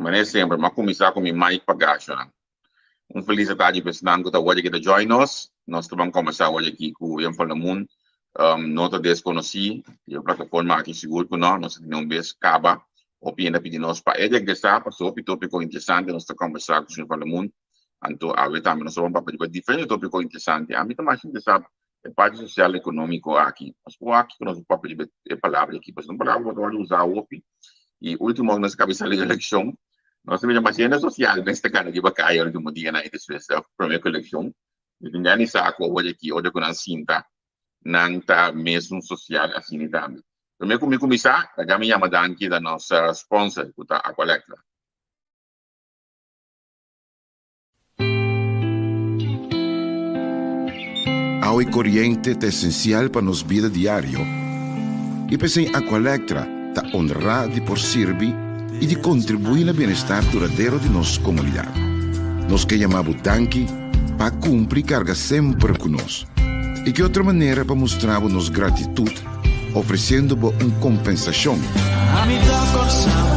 Manera semper, m'a kuminsá ku mi mic pa gashonan. Un felis atardi pa esnan ku ta wòrdu ki ta join nos. Nos ta ban kòmbersá awor aki ku Wim van der Moon. No ta deskonosí di e plataforma aki, sigur ku no. Nos a tene un bes kaba. Hopi hende a pidi nos pa e regresá pasobra hopi tópiko interesante nos ta kòmbersá ku señor van der Moon. Anto awe tambe nos ta ban papia riba diferente tópiko interesante. Ami ta mas interesá e parti sosial ekonómiko aki. Nos por wak kiko nos por papia riba e palabra aki, pasobra un palabra ku ta wòrdu usá hopi i último nos a kaba di sali di elekshon, nos ta mira mas hende sosial mes ta kana riba kaya último dianan i despues di promé ku elekshon. Mi tin gana di sa ku awor aki ora ku nan sinta nan ta mesun sosial asina tambe. Promé ku mi kuminsá, laga mi yama danki na nos sponsor ku ta Aqualectra. Awa i koriente ta esensial pa nos bida diario i p'esei Aqualectra ta honrá di por sirbi i di kontribuí na bienestar duradero di nos komunidat. Nos ke yama bo danki pa kumpli karga semper ku nos. I ki otro manera pa mustra bo nos gratitut ofresiendo bo un kompensashon? Ami ta Kòrsou,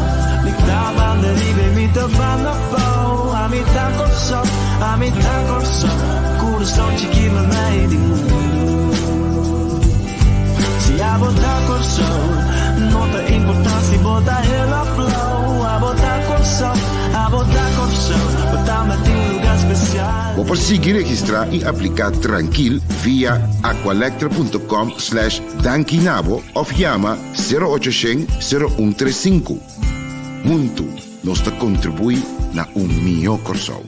mi ta banda riba i mi ta banda abou. Ami ta Kòrsou, ami ta Kòrsou, kurason chikí mamai di mundu. Si abo ta Kòrsou, no ta importá si bo ta hel òf blou. Abo ta Kòrsou, abo ta Kòrsou, bo tambe tin un lugá spesial. Bo por sigui registrá i apliká trankil via aqualectra.com slash dankinabo òf yama sero ocho shen sero un tres sinku. Huntu nos ta kontribuí na un mihó Kòrsou.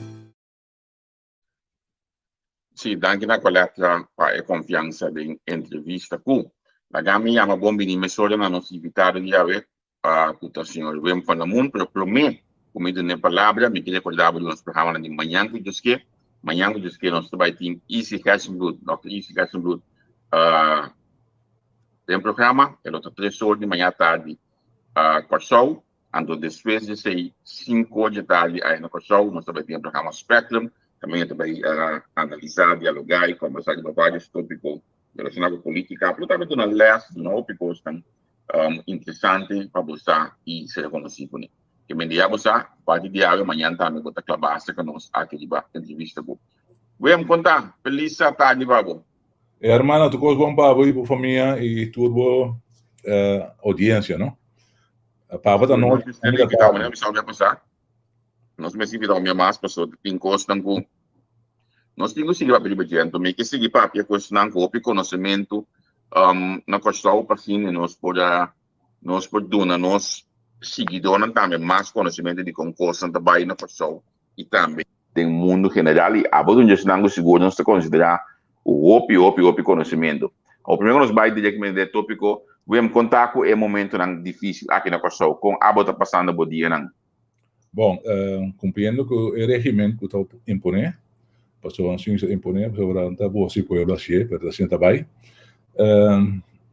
Sí, danki na Aqualectra pa e konfiansa den entrevista ku. Laga mi yama bon bini mesora na nos invitado di awe, ku ta señor Wim van der Moon, pero promé ku mi dun'é palabra, mi ke rekordá bo di nos programanan di mañan ku Dios ke. Mañan ku Dios ke nos ta bai tin Isi Gerstenbluth, Dòkter Isi Gerstenbluth, den programa. E lo ta tres or di maña tardi Kòrsou. Anto despues di esei, sinku or di tardi aya na Kòrsou, nos ta bai tin e programa Spectrum. Kaminda ta bai analisá, dialogá i kòmbersá riba vários tópiko relashoná ku polítika, pero tambe duna lès, duna hopi kosnan interesante pa bo sa i ser konosí kuné. Ke men dia bo sa, parti di awe, mañan tambe bo ta klabá serka nos aki riba entrevista ku Wim. Kon ta? Felis tardi pa bo. E hermano, tur kos bon pa bo i bo famia i tur bo audiencia, no? Pa bo ta nochi. Nos mester invitá un bia mas pasobra tin kosnan ku nos tin ku sigui papia riba dje. Anto mi ke sigui papia ku esnan ku hopi konosementu na Kòrsou pa asina nos por a nos por duna nos siguidónan tambe mas konosementu di kon kosnan ta bai na Kòrsou i tambe den mundu general. I abo ta un di esnan ku sigur nos ta konsiderá ku hopi hopi hopi konosementu. Awor primero ku nos bai direktamente den e tópiko, Wim, kon ta ku e momentunan difísil aki na Kòrsou? Kon abo ta pasando bo dianan? Bon, cumpliendo cu e regimen cu ta impone, pasobra nos tin impone, pasobra no ta bo si pueblo hacié, pero asina ta bay.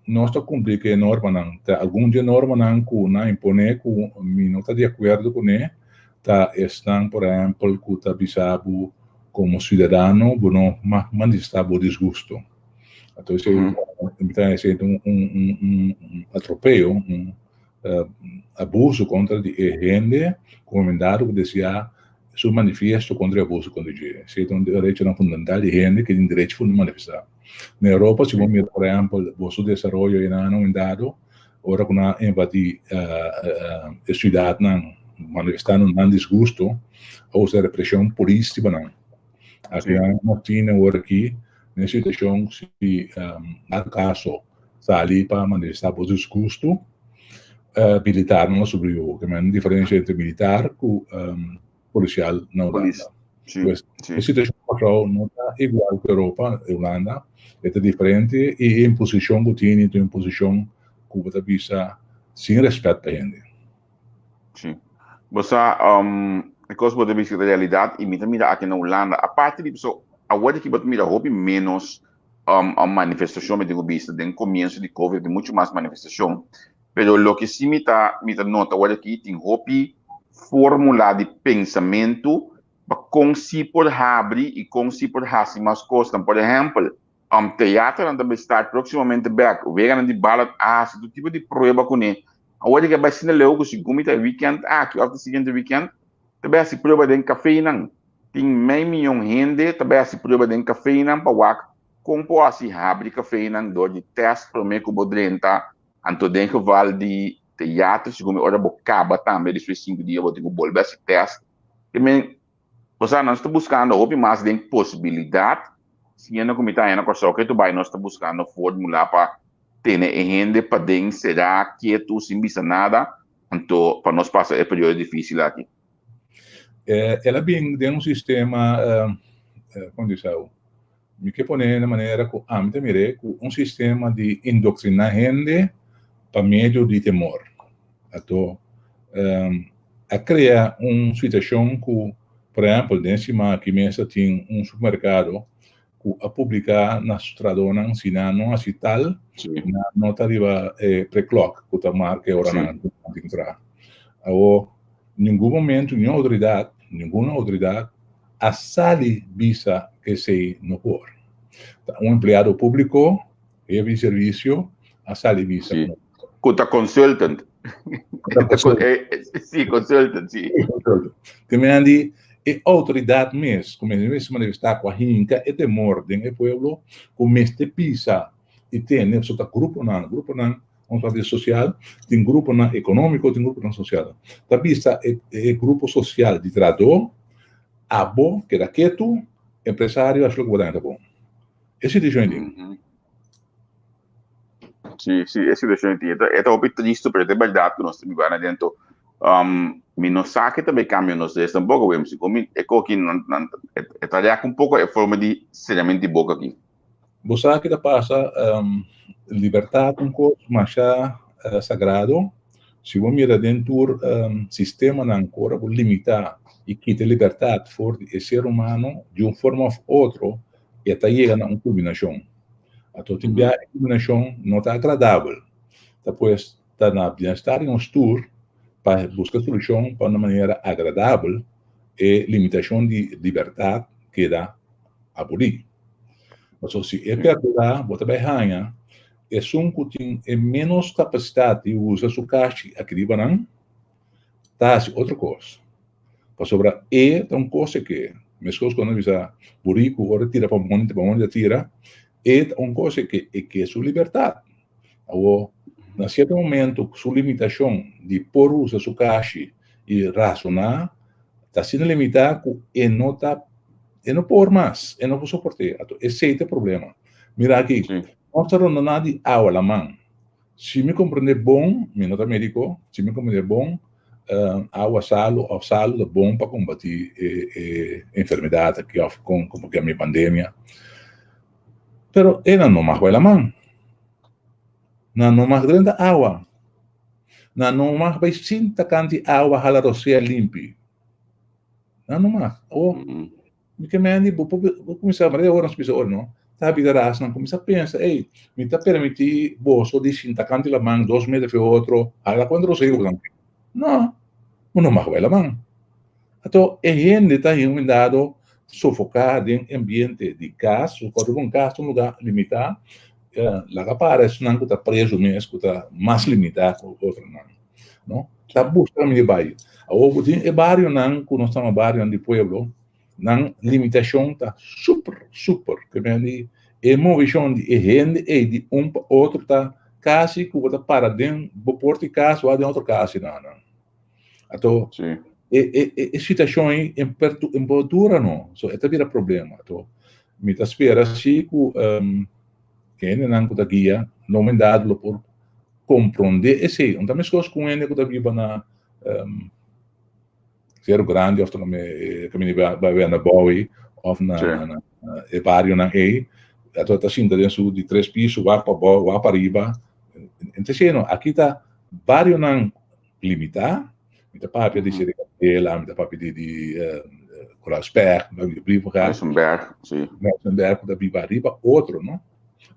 Nos ta cumpli cu e normanan. Ta algun di e normanan cu nan impone cu mi no ta di acuerdo cune, ta esnan, por ehempel, cu ta bisa bo como ciudadano bo no mag manifesta bo disgusto. Anto esey mi ta esey ta un atropeo, un abuso kontra di e hende ku momendado ku deseá su manifiesto kontra e abuso kontra dje. Esei ta un derechonan fundamental di hende ke tin derecho di manifestá. Na Europa si bo mira por ehèmpel bo su desaroyo einan na momendado ora ku nan a invadí e siudatnan manifestando nan disgusto a usa represhon polis riba nan. Aki nos tin awor aki na e situashon si dado kaso Sali pa manifestá bo disgustu, militarnan lo subi bo. Ke men diferensia entre militar ku polisial na Hulanda. Pues e situashon na Kòrsou no ta igual ku Europa, Hulanda, e ta diferente i e imposishon ku tini ta un imposishon ku bo ta bisa sin rèspèt pa hende. Sí. Bo sa, e kos bo ta bisa ta realidat i mi ta mira aki na Hulanda, aparte di pasobra awor aki bo ta mira hopi ménos manifestacion mi tin cu bisa den comienzo di covid tin mucho mas manifestacion pero loke si mi ta mi ta nota awor aki tin hopi formula di pensamento pa con si por habri y con si por haci mas cosnan. Por ehempel, teatronan ta bay start proximamente bek, weganan di bala a haci tur tipo di prueba cune. Awor di ke bai asina leu ku segun mi ta e weekend aki òf di siguiente weekend ta bai hasi prueba den kafenan. Tin mei miyon hende ta bai hasi prueba den kafenan pa wak kon por hasi habri kafenan dor di tèst promé ku bo drenta. Anto den geval di teatro segun mi ora bo kaba tambe despues sinku dia bo tin ku bolbe hasi tèst. Te men Osea, nos ta buskando hopi mas den posibilidat, siendo ku mi ta haña na Kòrsou ketu bai nos ta buskando fórmula pa tene e hende paden será ketu sin bisa nada, anto pa nos pasa e periodo difísil aki. El a bin den un sistema, kon di sa, mi ke pone na manera ku ami ta mir'é ku un sistema di indoktriná hende pa medio di temor. Anto a krea un situashon ku, por ehèmpel, den siman aki mes a tin un supermerkado ku a publiká na su trahadónan si nan no hasi tal, nan no ta riba e preklòk ku ta marka e oranan ku nan tin traha. Awor, ningun momentu niun outoridat, ningun outoridat a sali bisa ku esei no por. Ta un empleado públiko, hefe di servisio, a sali bisa ku no por. Ku ta consultant. Sí, consultant, sí. Te men di e outoridat mes ku mester manifestá ku a hinka e temor den e pueblo ku mester pisa i tene, pasobra ta gruponan, gruponan nos papia di sosial, tin gruponan ekonómiko, tin gruponan sosial. Ta bisa e e grupo sosial di trahadó, abo keda ketu, empresario hasi loke bo ta haña ta bon. E situashon ei tin. Sí, sí, e situacion tin. E ta hopi tristo, pero e berdad cu nos ta biba na dentro. Um, mi no sa ke ta bay cambia nos des tampoco, Wim. Si mi, e koki nan, nan, e ta reak un poco e forma di seriamente di boca aki. Bo sa ke ta pasa, um, libertad un cos masha uh, sagrado. Si bo mira den tur um, sistemanan cu ora bo limita y kita libertad for di e ser humano, di un forma of otro, e ta yega na un culminacion. Anto tin bia e kombinashon no ta agradabel. Ta pues ta na bienestar di nos tur pa buska solushon pa na manera agradabel e limitashon di libertat keda abolí. Pasobra si e perdurá bo ta bai haña esun ku tin e ménos kapasidat di usa su kashi aki riba nan ta hasi otro kos. Pasobra e ta un kos ke, meskos ku nan bisa buriku ora e tira pa monti, pa monti ta tira, e ta un kos ke e ke su libertat. Awor, na sierto momento su limitashon di por usa su kashi i rasoná ta asina limitá ku e no ta, e no por mas, e no por soport'é. Anto esei ta e problema. Mira aki, nos ta rondoná di awa laman. Si mi comprende bon, mi no ta medico, si mi comprende bon, awa salu of salu ta bon pa combati e e enfermedad aki of con como ke mi pandemia. Pero e nan no mag bai laman. Nan no mag drenta awa. Nan no mag bai sinta kanti awa hala rosea limpi. Nan no mag. Awo, Mi ke mende bo por bo kuminsá mira e ora nos bisa ora no ta habita rasnan kuminsá pensa ey mi ta permití boso di sinta kanti laman dos meter fi otro hala kontra boso hijo boso no bo no mag bai laman anto e hende ta hin un dado sofoká den ambiente di kas su kòrda un kas ta un lugá limitá laga para esnan ku ta preso mes ku ta mas limitá ku otronan no ta buska kaminda di bai awor bo tin e barionan ku nos ta yama barionan di pueblo Nan limitashon ta super, super. Ke men di e movishon di e hende ei di un pa otro ta kasi ku bo ta para den bo por di kas wak den otro kas asina nan. Ato e e e e situashon ei en pertu en por dura no. So e ta bira problema. Ato mi ta spera si ku e hendenan ku ta guia na un momento lo por komprondé esei. No ta meskos ku un hende ku ta biba na Cerro Grande of ta kaminda bai bai na Bowie of na na e barionan ei ato ta sinta den su di tres piso wak pabou wak pariba entonces no aki ta barionan limitá mi ta papia di Cerro Candela mi ta papia di di Koraalsberg mi ta papia di Brievengat Muizenberg si Muizenberg ku ta biba ariba otro no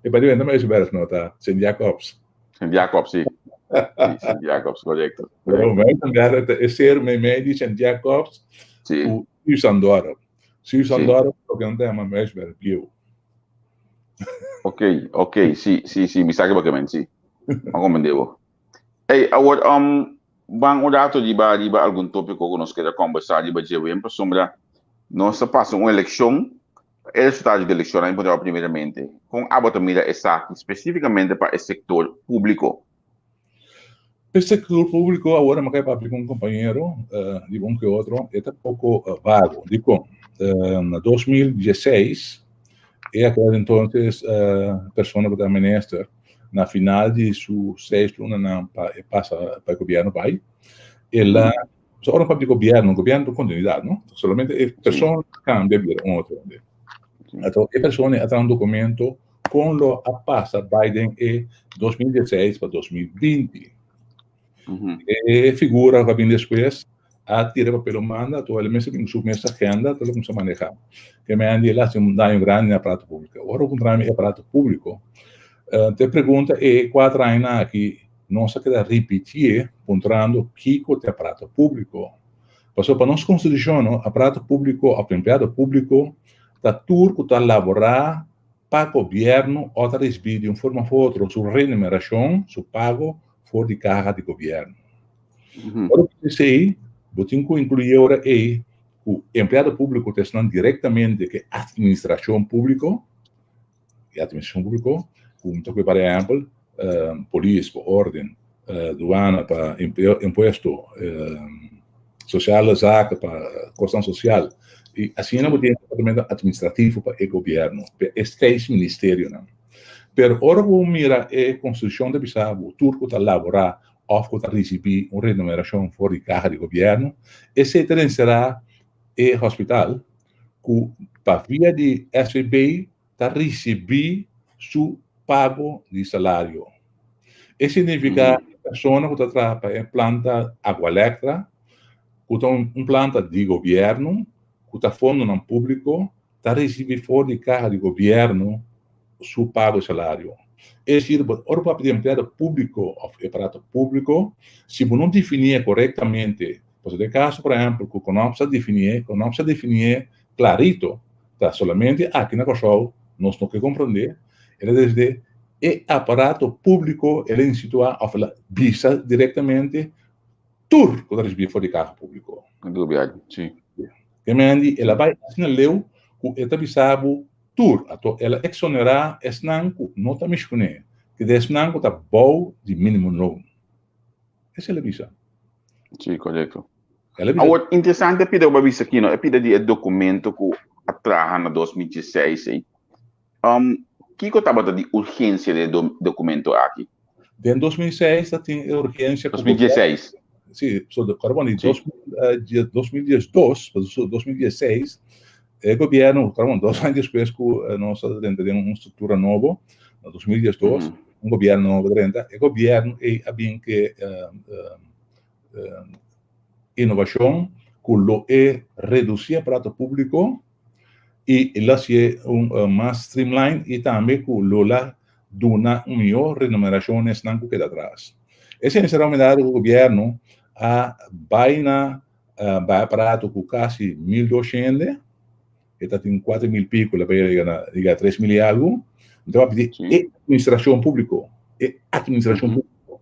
e by the way no ta Muizenberg no ta Sint Jacobs. Sint Jacobs, sí. Sí, Sint Jacobs, correcto. Pero Muizenberg ta e ser meimei di Sint Jacobs Sí. ku Zuidlaren. Zuidlaren loke nan ta yama Muizenberg bieu. Ok, ok, sí, sí, sí, mi sa ke bo ke men, sí. Mi a comprende bo. Ey, awor, um, ban un rato riba riba algun tópiko ku nos keda kombersá riba dje wen, pasobra nos ta pasa un elekshon, e resultado di elekshon a importá primeramente. Kon abo ta mira esaki spesífikamente pa e sektor públiko? E sektor públiko awor mi a kai papia ku un kompañero riba un ke otro, e ta poko vago. Dikon? Na 2016 e akel entonces persona ku ta minister na final di su seis lunanan pa e pasa pa e gobierno bai, el a, so ora papia di gobierno, gobierno ta continuidad, no? Solamente e persona cambia bira un otro hende. Anto e persona a traha un documento con lo a pasa bai den e 2016 pa 2020. E figura ku a bin despues a tira e papel un banda, anto el mester bin ku su mes agenda, anto el a kuminsá manehá. Ke men el a hasi un daño grandi na e aparato públiko. Ora ku kontra mi e aparato públiko, te pregunta e kuater añanan aki nos a keda ripitié puntrando kiko ta e aparato públiko. Pasobra pa nos konstitushon no, aparato públiko òf empleado públiko ta tur ku ta laborá pa gobièrnu òf ta risibí di un forma òf otro su renumerashon, su pago for di kaha di gobièrnu. Ora ku esei, bo tin ku inkluí ora ei ku empleado públiko ta esnan direktamente ku e atministrashon públiko, e atministrashon públiko, ku mi ta kohe par ehèmpel, polis pa órden, duana pa impuesto, sosiale zaken pa kosnan sosial, i asina bo tin e departamento atministrativo pa e gobièrnu, pa e seis ministerionan. Pero ora ku bo mira e konstitushon ta bisa bo tur ku ta laborá òf ku ta risibí un renumerashon for di kaha di gobièrnu, esei ta enserá e hospital ku pa via di SVB ta risibí su pago di salario. E signifiká e persona ku ta traha pa e planta Aqualectra, ku ta un planta di gobièrnu, ku ta fondonan públiko, ta ricibi for di caha di gobierno su pago di salario. Es decir, bo ora bo papia di empleado publico of e aparato publico, si bo no definié corectamente, pasobra den caso por ehempel cu Conops a definié, Conops a definié clarito, ta solamente aki na Corsou nos no ke comprende, el a desde e aparato publico el a insitua of el a bisa directamente tur ku ta risibí for di kaha públiko. Sí. Ke men di el a bai asina leu ku e ta bisa bo tur, anto el a eksonerá esnan ku no ta miskuné, ke ta esnan ku ta bou di minimumloon. Esei el a bisa. Sí, korekto. El a bisa. Awor, interesante e pida ku bo a bisa aki, no? E pida di e dokumento ku a traha na 2016 ei. Um, kiko tabata di urgensia den e dokumento aki? Den 2006 ta tin e urgensia. 2016. Sí, so de carbono di 2012, 2016, e gobierno, carbono, dos años despues ku nos a drenta den un struktura nobo, na 2012, un gobierno nobo drenta, e gobierno ei a bin ke innovacion ku lo e reduci aparato publico i lo hacié un mas streamline i tambe ku lo la duna un mihó renumerashon na esnan ku keda atras. Esei mester a aumentá ku gobièrnu a bai na bai aparato ku kasi 1200, e ta tin 4000 piko, la bai yega na yega 3000 i algu. Mi ta papia di e administrashon públiko, e administrashon públiko.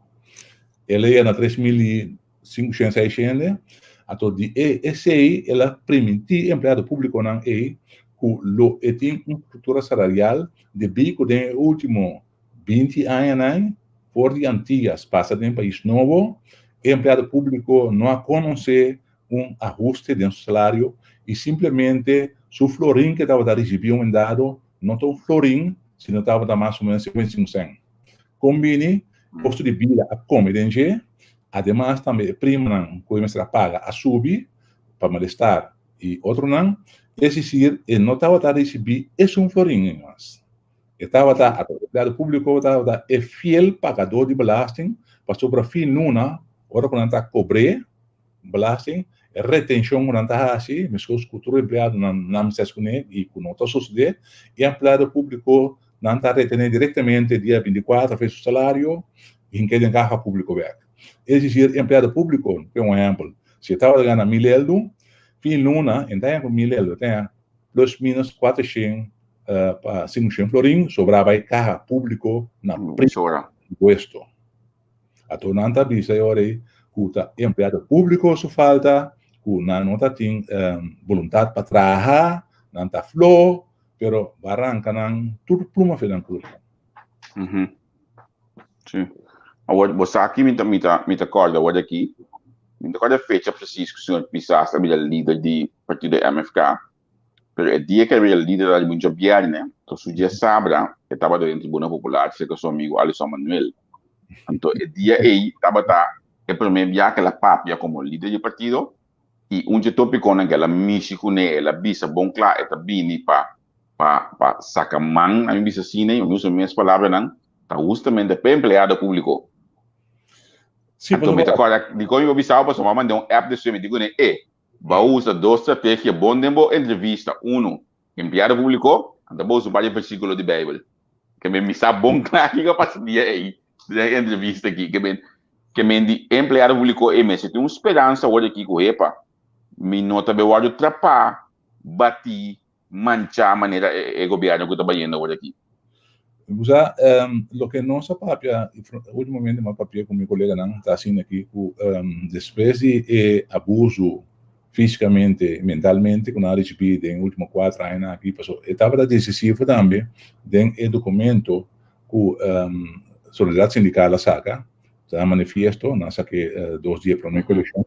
El a yega na 3500, 600, anto di e esei el a primintí e empleado públikonan ei ku lo e tin un struktura salarial debí ku den e último 20 añanan for di Antillas pasa den pais nobo e empleado públiko no a konosé un ahuste den su salario i simplemente su florin ku e tabata risibí un dado no ta un florin sino tabata mas o ménos 55 sèn. Kon bini kosto di bida a kome den dje, ademas tambe e primanan ku e mester a paga a subi pa malestar i otronan, es desir e no tabata risibí esun florin mas. E tabata, e empleado públiko tabata e fiel pagadó di belasting pasobra fin luna ora ku nan ta kobr'é belasting, e retenshon ku nan ta hasi, meskos ku tur empleadonan nan mester hasi kuné i ku no ta sosodé, e empleado públiko Nan ta retené direktamente dia 24 fe su salario i hink'é den kaha públiko bèk. Es desir, empleado públiko, p'e un ehèmpel, si e tabata gana mil eldu, fin luna e ta haña ku mil eldu, e ta haña plus minus kuatershen pa sinkoshen florin sobrá bai kaha públiko na prima impuesto. Ato nan ta bisa e ora ei ku ta empleado públiko su falta, ku nan no ta tin boluntat pa traha, nan ta flo, pero bo a ranka nan tur pluma fe nan kurpa. Sí. Awor, bo sa ki mi ta, mi ta, mi ta kòrda awor aki, mi no ta kòrda e fecha presis ku señor Pisas a bira lider di partido MFK, pero e dia ku el a bira lider ta riba un djabièrnè, to su dje sabra e tabata den Tribuna Popular serka su amigu Alison Manuel. Anto e dia ei tabata e promé bia ku el a papia komo lider di partido i un dje tópikonan ku el a mishi kuné, el a bisa bon kla e ta bini pa pa pa saka man, ami bisa asina, mi usa mi mes palabranan, ta hustamente pa empleado públiko. Sí, Anto mi ta kòrda, dikon mi por bisa bo, pasobra mi a manda un app despues, mi di kuné, e, bo a usa dos strategia bon den bo entrevista, uno, empleado públiko, anto bo usa un par di versíkulo di Beibel. Ke men mi sa bon kla kiko a pasa dia ei den e entrevista aki. Ke men, ke men di empleado públiko ei mester tin un speransa awor aki ku, hepa, mi no ta bai wòrdu trapá, batí, manchá manera e gobièrnu ku ta bayendo awor aki. Bo sa, loke nos a papia, ultimamente mi a papia ku mi koleganan ta asina aki ku despues di e abuso físikamente i mentalmente ku nan a risibí den e último kuater añanan aki, pasobra e tabata desisivo tambe den e dokumento ku Solidaridad Sindikal a saka, ta nan manifiesto, nan a sak'é dos dia promé ku elekshon,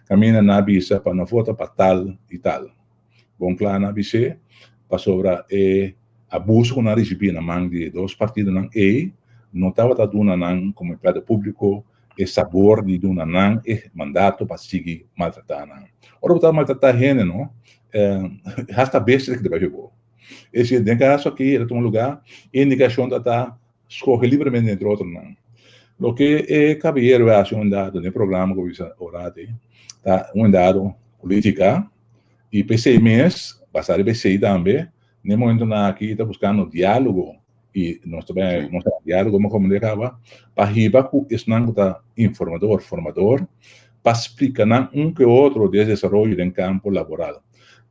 kaminda nan a bisa pa no vota pa tal i tal. Bon kla nan a bis'é, pasobra e abuso ku nan a risibí na man di e dos partidonan ei no tabata duna nan komo empleado públiko e sabor di duna nan e mandato pa sigui maltratá nan. Ora bo ta maltratá hende no, hasta bestia ta keda bai bo. Es decir, den kaso aki el a tuma lugá, e indikashon ta ta skohe libremente entre otronan. Loke e kabayero a hasi un dado den e programa ku bisa ora ei ta un dado polítika i p'esei mes, basá riba esei tambe, na e momentonan aki ta buskando diálogo i nos ta bai nos ta diálogo mi a komprendé kaba pa hiba ku esnan ku ta informador, formador pa splika nan un ke otro di e desaroyo den kampo laboral.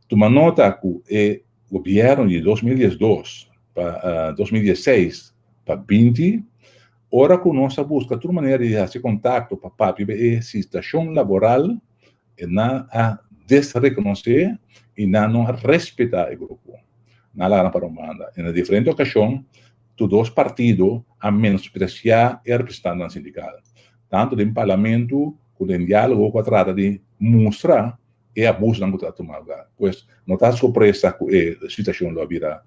Tuma nota ku e gobièrnu di 2012 pa 2016 pa 20 ora ku nos a buska tur manera di hasi kontakto pa papia riba e situashon laboral e nan a desrekonosé i nan no a respetá e grupo. Nan a laga nan para un banda. I na diferente okashon tur dos partido a menospresiá e representantenan sindikal, tantu den parlamentu ku den diálogo ku a trata di mustra e abusonan ku ta tuma lugar. Pues no ta sorpresa ku e situashon lo a bira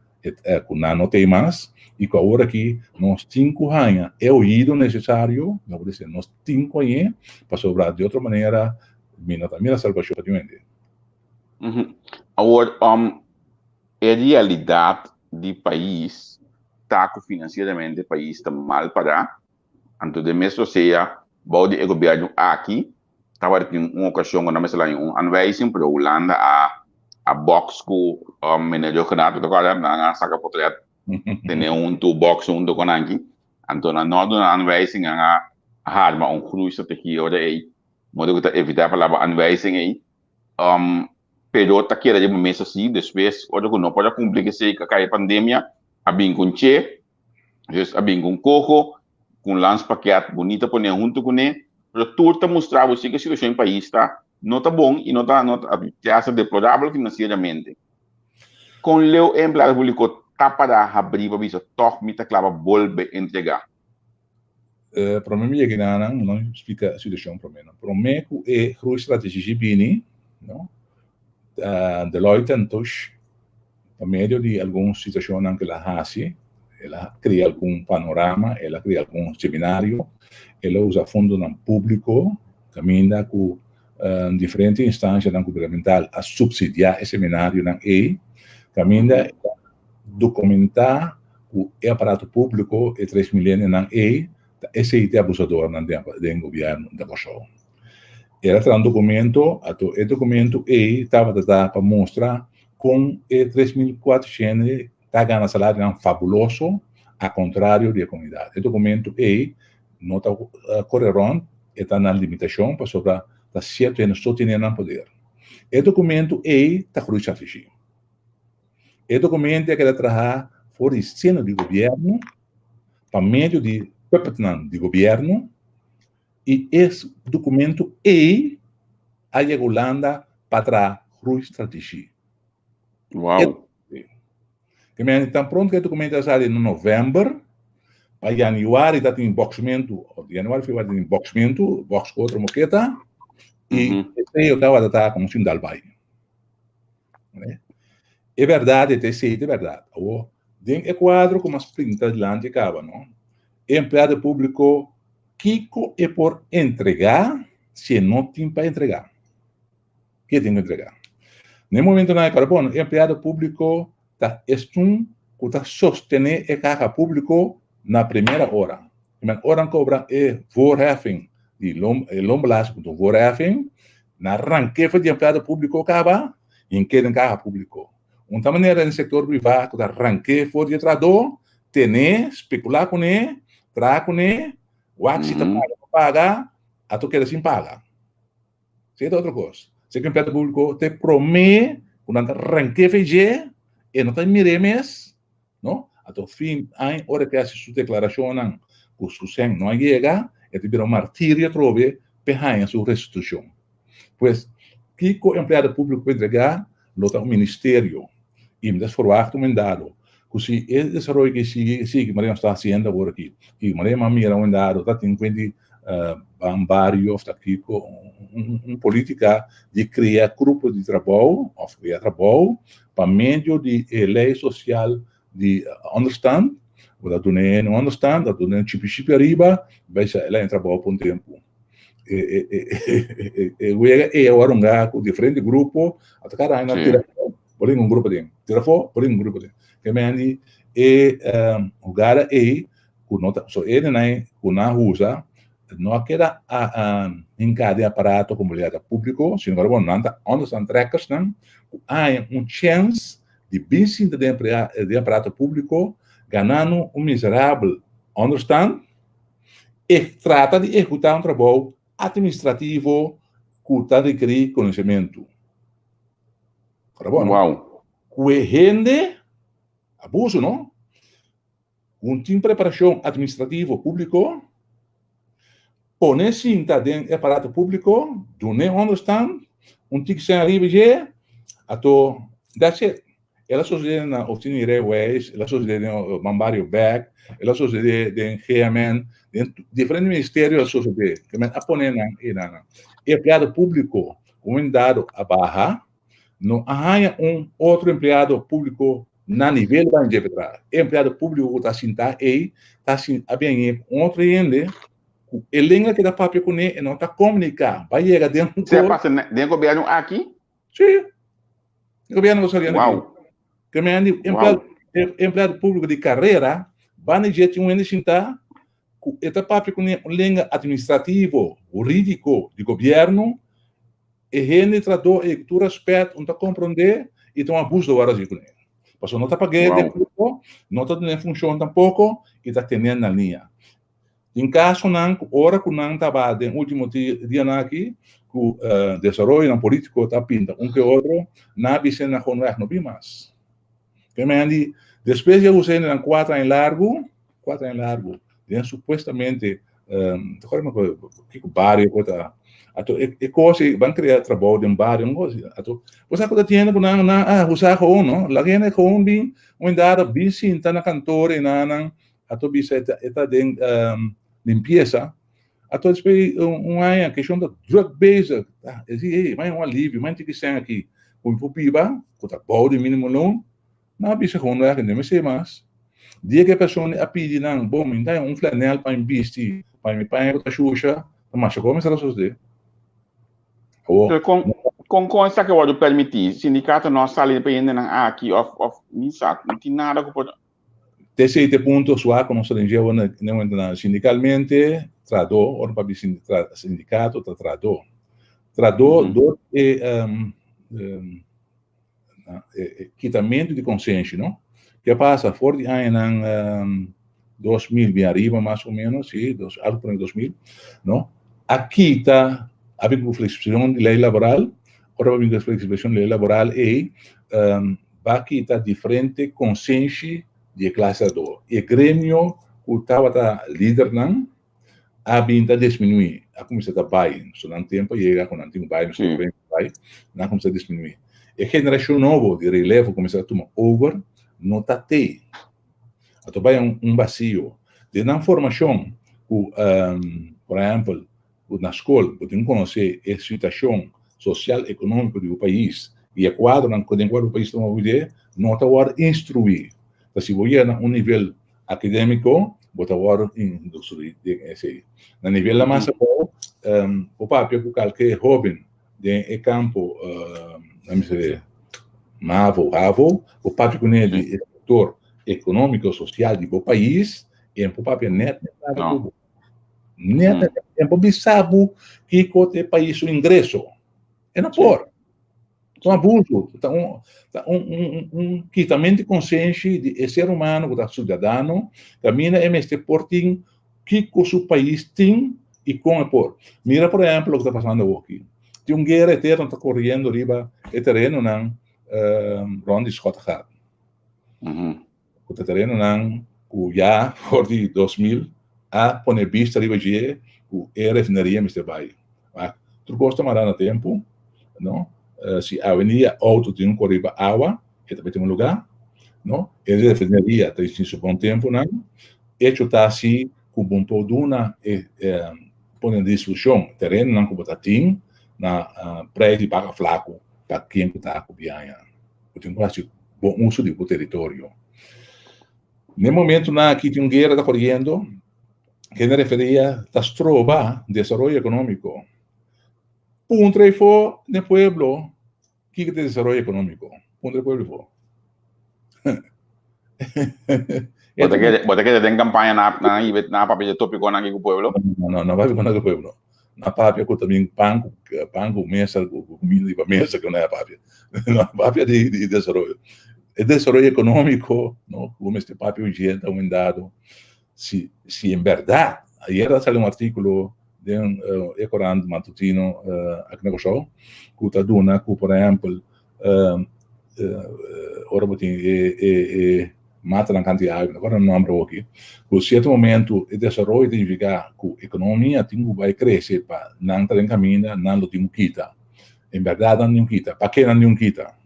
ku nan no tei mas i ku awor aki nos tin ku haña e oido nesesario, no por disi nos tin ku hañ'é, pasobra di otro manera mi no ta mira salbashon pa niun hende. Awor, e realidat di pais ta ku finansieramente pais ta mal pará, anto den mes osea bou di e gobièrnu aki tabata tin un ocasion cu nan mester laña un aanwijzing, pero Hulanda a a box cu meneer Rhuggenaath, bo ta acorda? Nan a saca potret tene hunto box hunto cu nan aki, anto nan no a duna aanwijzing, nan a harma un groeistrategie ora ey, modo cu ta evita e palabra aanwijzing ey, pero ta keda riba mesa si, despues ora cu no por a cumpli cu esey, a cay e pandemia, a bin cu un che, Dus a bin ku un koho, ku un landspakket bunita pone huntu kuné, pero tur ta mustra bo si ku e situashon den pais ta no ta bon i no ta no ta te hasta deplorabel finansieramente. Kon leu e empleado públiko ta para habrí pa bisa tòg mi ta kla pa bolbe entregá? Promé mi yega na nan, no splika e situashon promé. Promé ku e groeistrategie bini, no, Deloitte en Touche Pa medio di algun situacionnan cu el a haci, el a crea algun panorama, el a crea algun seminario, el a usa fondonan publico caminda cu diferente instancianan gubernamental a subsidia e seminarionan ey, caminda el a documenta cu e aparato publico, e tres milenionan ey, ta esey t'e abusadornan den gobierno di Kòrsou. El a traha un documento, anto e documento ey tabata ta pa mustra Kon e 3400 ta gana salarionan fabuloso a kontrario di e komunidat. E dokumentu ei no ta kore rònt, e ta na limitashon pasobra ta sierto hende so tene nan poder. E dokumentu ei ta groeistrategie. E dokumentu a keda traha for di seno di gobièrnu pa medio di puppetnan di gobièrnu. I e dokumento ei a yega Hulanda pa traha groeistrategie. Wow. Ke men tan pronto ku e dokumento a sali na novèmber, pa yanüari ta tin boksmentu, òf yanüari febrüari ta tin boksmentu, boks ku otro moketa, i esei yo tabata ta komo si un dal bai. E bèrdat e ta esei, ta e bèrdat. Awor, den e kuadro ku mas printa dilanti kaba, no? E empleado públiko kiko e por entregá si e no tin pa entregá? Ke e tin ku entregá? Na e momentunan e kòrda bon, e empleado públiko ta esun ku ta sostené e kaha públiko na primera ora. I men ora nan kobra e voorheffing di e loonbelasting ku ta un voorheffing, nan rank'é for di empleado públiko kaba i hink'é den kaha públiko. Un ta manera den sektor privá ku ta rank'é for di e trahadó, ten'é, spekulá kuné, traha kuné, wak si ta paga o no paga, ato keda sin paga. Esei ta otro kos. Si ku empleado públiko ta e promé ku nan ta rank'é for dje, e no ta mir'é mes, no? Ato fin aña ora ke hasi su deklarashonnan ku su sèn no a yega, e ta bira un martirio atrobe p'e haña su restitushon. Pues, kiko empleado públiko por entregá lo ta un ministerio i mi ta ferwagt un mendado ku si e desaroyo ke sigui sigui manera nos ta hasiendo awor aki i manera mi a mira un mendado ta tin kuenta di ban bario òf ta kiko un polítika di krea grupo di trabou òf krea trabou pa medio di e lei sosial di onderstand bo ta duna hende un onderstand ta duna un chipi chipi ariba bai sa el a entra trabou pa un tempu e wega ei a wòrdu hunga ku diferente grupo ata kada aña nan tira afó por un grupo aden tira afó por un grupo aden ke men di e hugada ei ku no ta so e nan ku nan usa no a keda hinká den aparato komunidat públiko sino ku nan ta onderstand trekkers nan ku haña un chèns di bin sinta den den aparato públiko ganando un miserabel onderstand e trata di ehekutá un trabou atministrativo ku ta rekerí konosementu. Ora bon, no? Wow. Ku e hende, abuso, no? Ku un tin preparashon atministrativo públiko, pone sinta den e aparato públiko, dun'é onderstand, un tiki sèn ariba dje, ato that's it. El a sosodé na Oficina di Rijbewijs, el a sosodé den Ban Bario Bek, el a sosodé den GMN, den diferente ministerio el a sosodé. Ke men a pone nan einan. E empleado públiko ku un dado a baha, no a haña un otro empleado públiko na nivel ban dje traha. E empleado públiko ku ta sintá ei ta a bini ku un otro hende ku e lenga ke ta papia kuné e no ta komuniká. Bai yega den un Esei a pasa den gobièrnu aki? Sí. E gobierno ta saliendo Wow. aquí. Ke men di empleado, Wow. empleado público di carrera, banda dje tin un hende sintá ku e ta papia ku un lenga administrativo, hurídiko di gobierno, e hende tradó e ku tur respet un ta komprondé i ta un abuso wòrdu hasi kuné. Pasobra no ta pag'é Wow. den grupo, no ta dun'é funshon tampoko i ta ten'é na liña. Tin kasonan ku ora ku nan tabata den último dianan aki, ku desaroyonan polítiko ta pinta un ke otro, nan a bisa nan gewoon wèg no bin mas. Ke men di, despues di a usa hende nan kuater aña largu, kuater aña largu, den supuestamente, ta kòrda mi kiko bario ku ta, ato e kos ei ban krea trabou den bario, un kos asina. Ato bo sa ku ta tin hende ku nan nan a usa gewoon no, laga hende gewoon bin un endada bin sinta na kantor enanan, Ato bisa e ta e ta den limpiesa. Ato despues un aña keshon ta druk bezig. Ta e di ey, mai un alivio, mai tiki sèn aki ku mi por biba, ku ta bou di minimo loon. Nan a bisa gewoon wèk, no mester mas. Dia ku e persona a pidi nan, bon, mi ta haña un flanèl pa mi bisti, pa mi paña ku ta shusha, ta masha kos mester a sosodé. Awor, Pero kon kon kon esaki a wòrdu permití? Sindikato no a sali pa e hendenan aki òf òf mi sa, no tin nada ku por. Te sete punto sua ku nos ta den dje awor na e momentonan. Sindikalmente, trahadó, ora papia di sindikato ta trahadó. Trahadó dor e kitamentu di konsenshi, no? Ke pasa? For di añanan 2000 bin ariba mas o menos, si, algu por 2000, no? A kita, a bin ku fleksibilisacion di lei laboral, ora a bin ku fleksibilisacion di lei laboral ei, Ba kita diferente konsenshi di e klase trahadó. E gremio ku tabata lidernan a bin ta disminuí, a kuminsá ta bai. So nan tempu a yega ku nan tin ku bai, nos tin ku bai, nan a kuminsá disminuí. E generashon nobo di relevo kuminsá tuma over, no ta tei. Ato bai un basio. Den nan formashon ku, por ehèmpel, ku na skol bo tin ku konosé e situashon sosial ekonómiko di bo pais i e kuadronan den kual bo pais ta move, no ta wòrdu instruí. Ta si bo yega na un nivel Akadémiko, bo ta wòrdu instruí den esei. Na nivelnan mas abou, bo papia ku kalke hóben den e kampo, nan bisa di mavo, havo, bo papia kuné di e sektor ekonómiko, sosial di bo pais, i bo papia nèt nèt nada ku bo. Nèt nèt, e por bisa bo kiko ta e pais su ingreso. E no por. Ta un abuso, ta un ta un un un kitamento di konsenshi di e ser humano ku ta siudadano, kaminda e mester por tin kiko su pais tin i kon e por. Mira por ehèmpel loke ta pasando awoki. Tin un guera eterno ta koriendo riba e terenonan rònt di Schottegat. Ku ta terenonan ku ya for di 2000 a pone bista riba dje ku e refineria mester bai. Ma tur kos ta mará na tempu, no? Si awendia outo tin ku riba awa, e ta bai tin un lugá, no? E refineria ta tin su bon tempunan. Echo ta si ku bo por duna e pone na disposishon terenonan ku bo ta tin na preis di baka flaku pa ken ku ta ku biaña. Bo tin ku hasi bon uso di bo teritorio. Na e momentunan aki tin un guera ta koriendo. Kende referia ta stroba desaroyo ekonómiko. Puntra e for den pueblo kiko ta desaroyo ekonómiko. Puntra e pueblo for. Bo ta kere, bo ta kere den kampaña na na ibe na papia de tópikonan aki ku pueblo? No, no, no papia ku pueblo. Na papia ku también pan ku pan ku mesa ku kuminda riba mesa ku na papia. No papia di di desaroyo. E desaroyo ekonómiko, no, ku mester papia urgente aumentado. Si si en berdad, ayer a sali un artíkulo den e korant matutino aki na Kòrsou ku ta duna ku por ehèmpel ora bo tin e e e matanan kantu di awa, mi no kòrda e nòmber awoki, ku sierto momentu e desaroyo ta nifiká ku ekonomia tin ku bai krese pa nan ta den kaminda, nan lo tin ku kita. En bèrdat nan tin ku kita. Pake nan tin ku kita?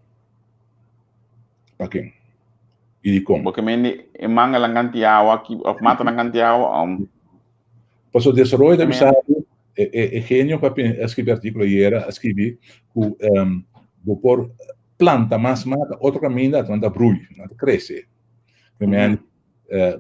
Pa ken? I dikon? Bo ke mende e manganan kanti awa ki of matanan kanti awa om? Paso desaroyo ta bisa bo, e e e genio ku a a skibi artíkulo ayera a skibi ku bo por planta mas mata otro kaminda nan ta brui, nan ta krese. Ke men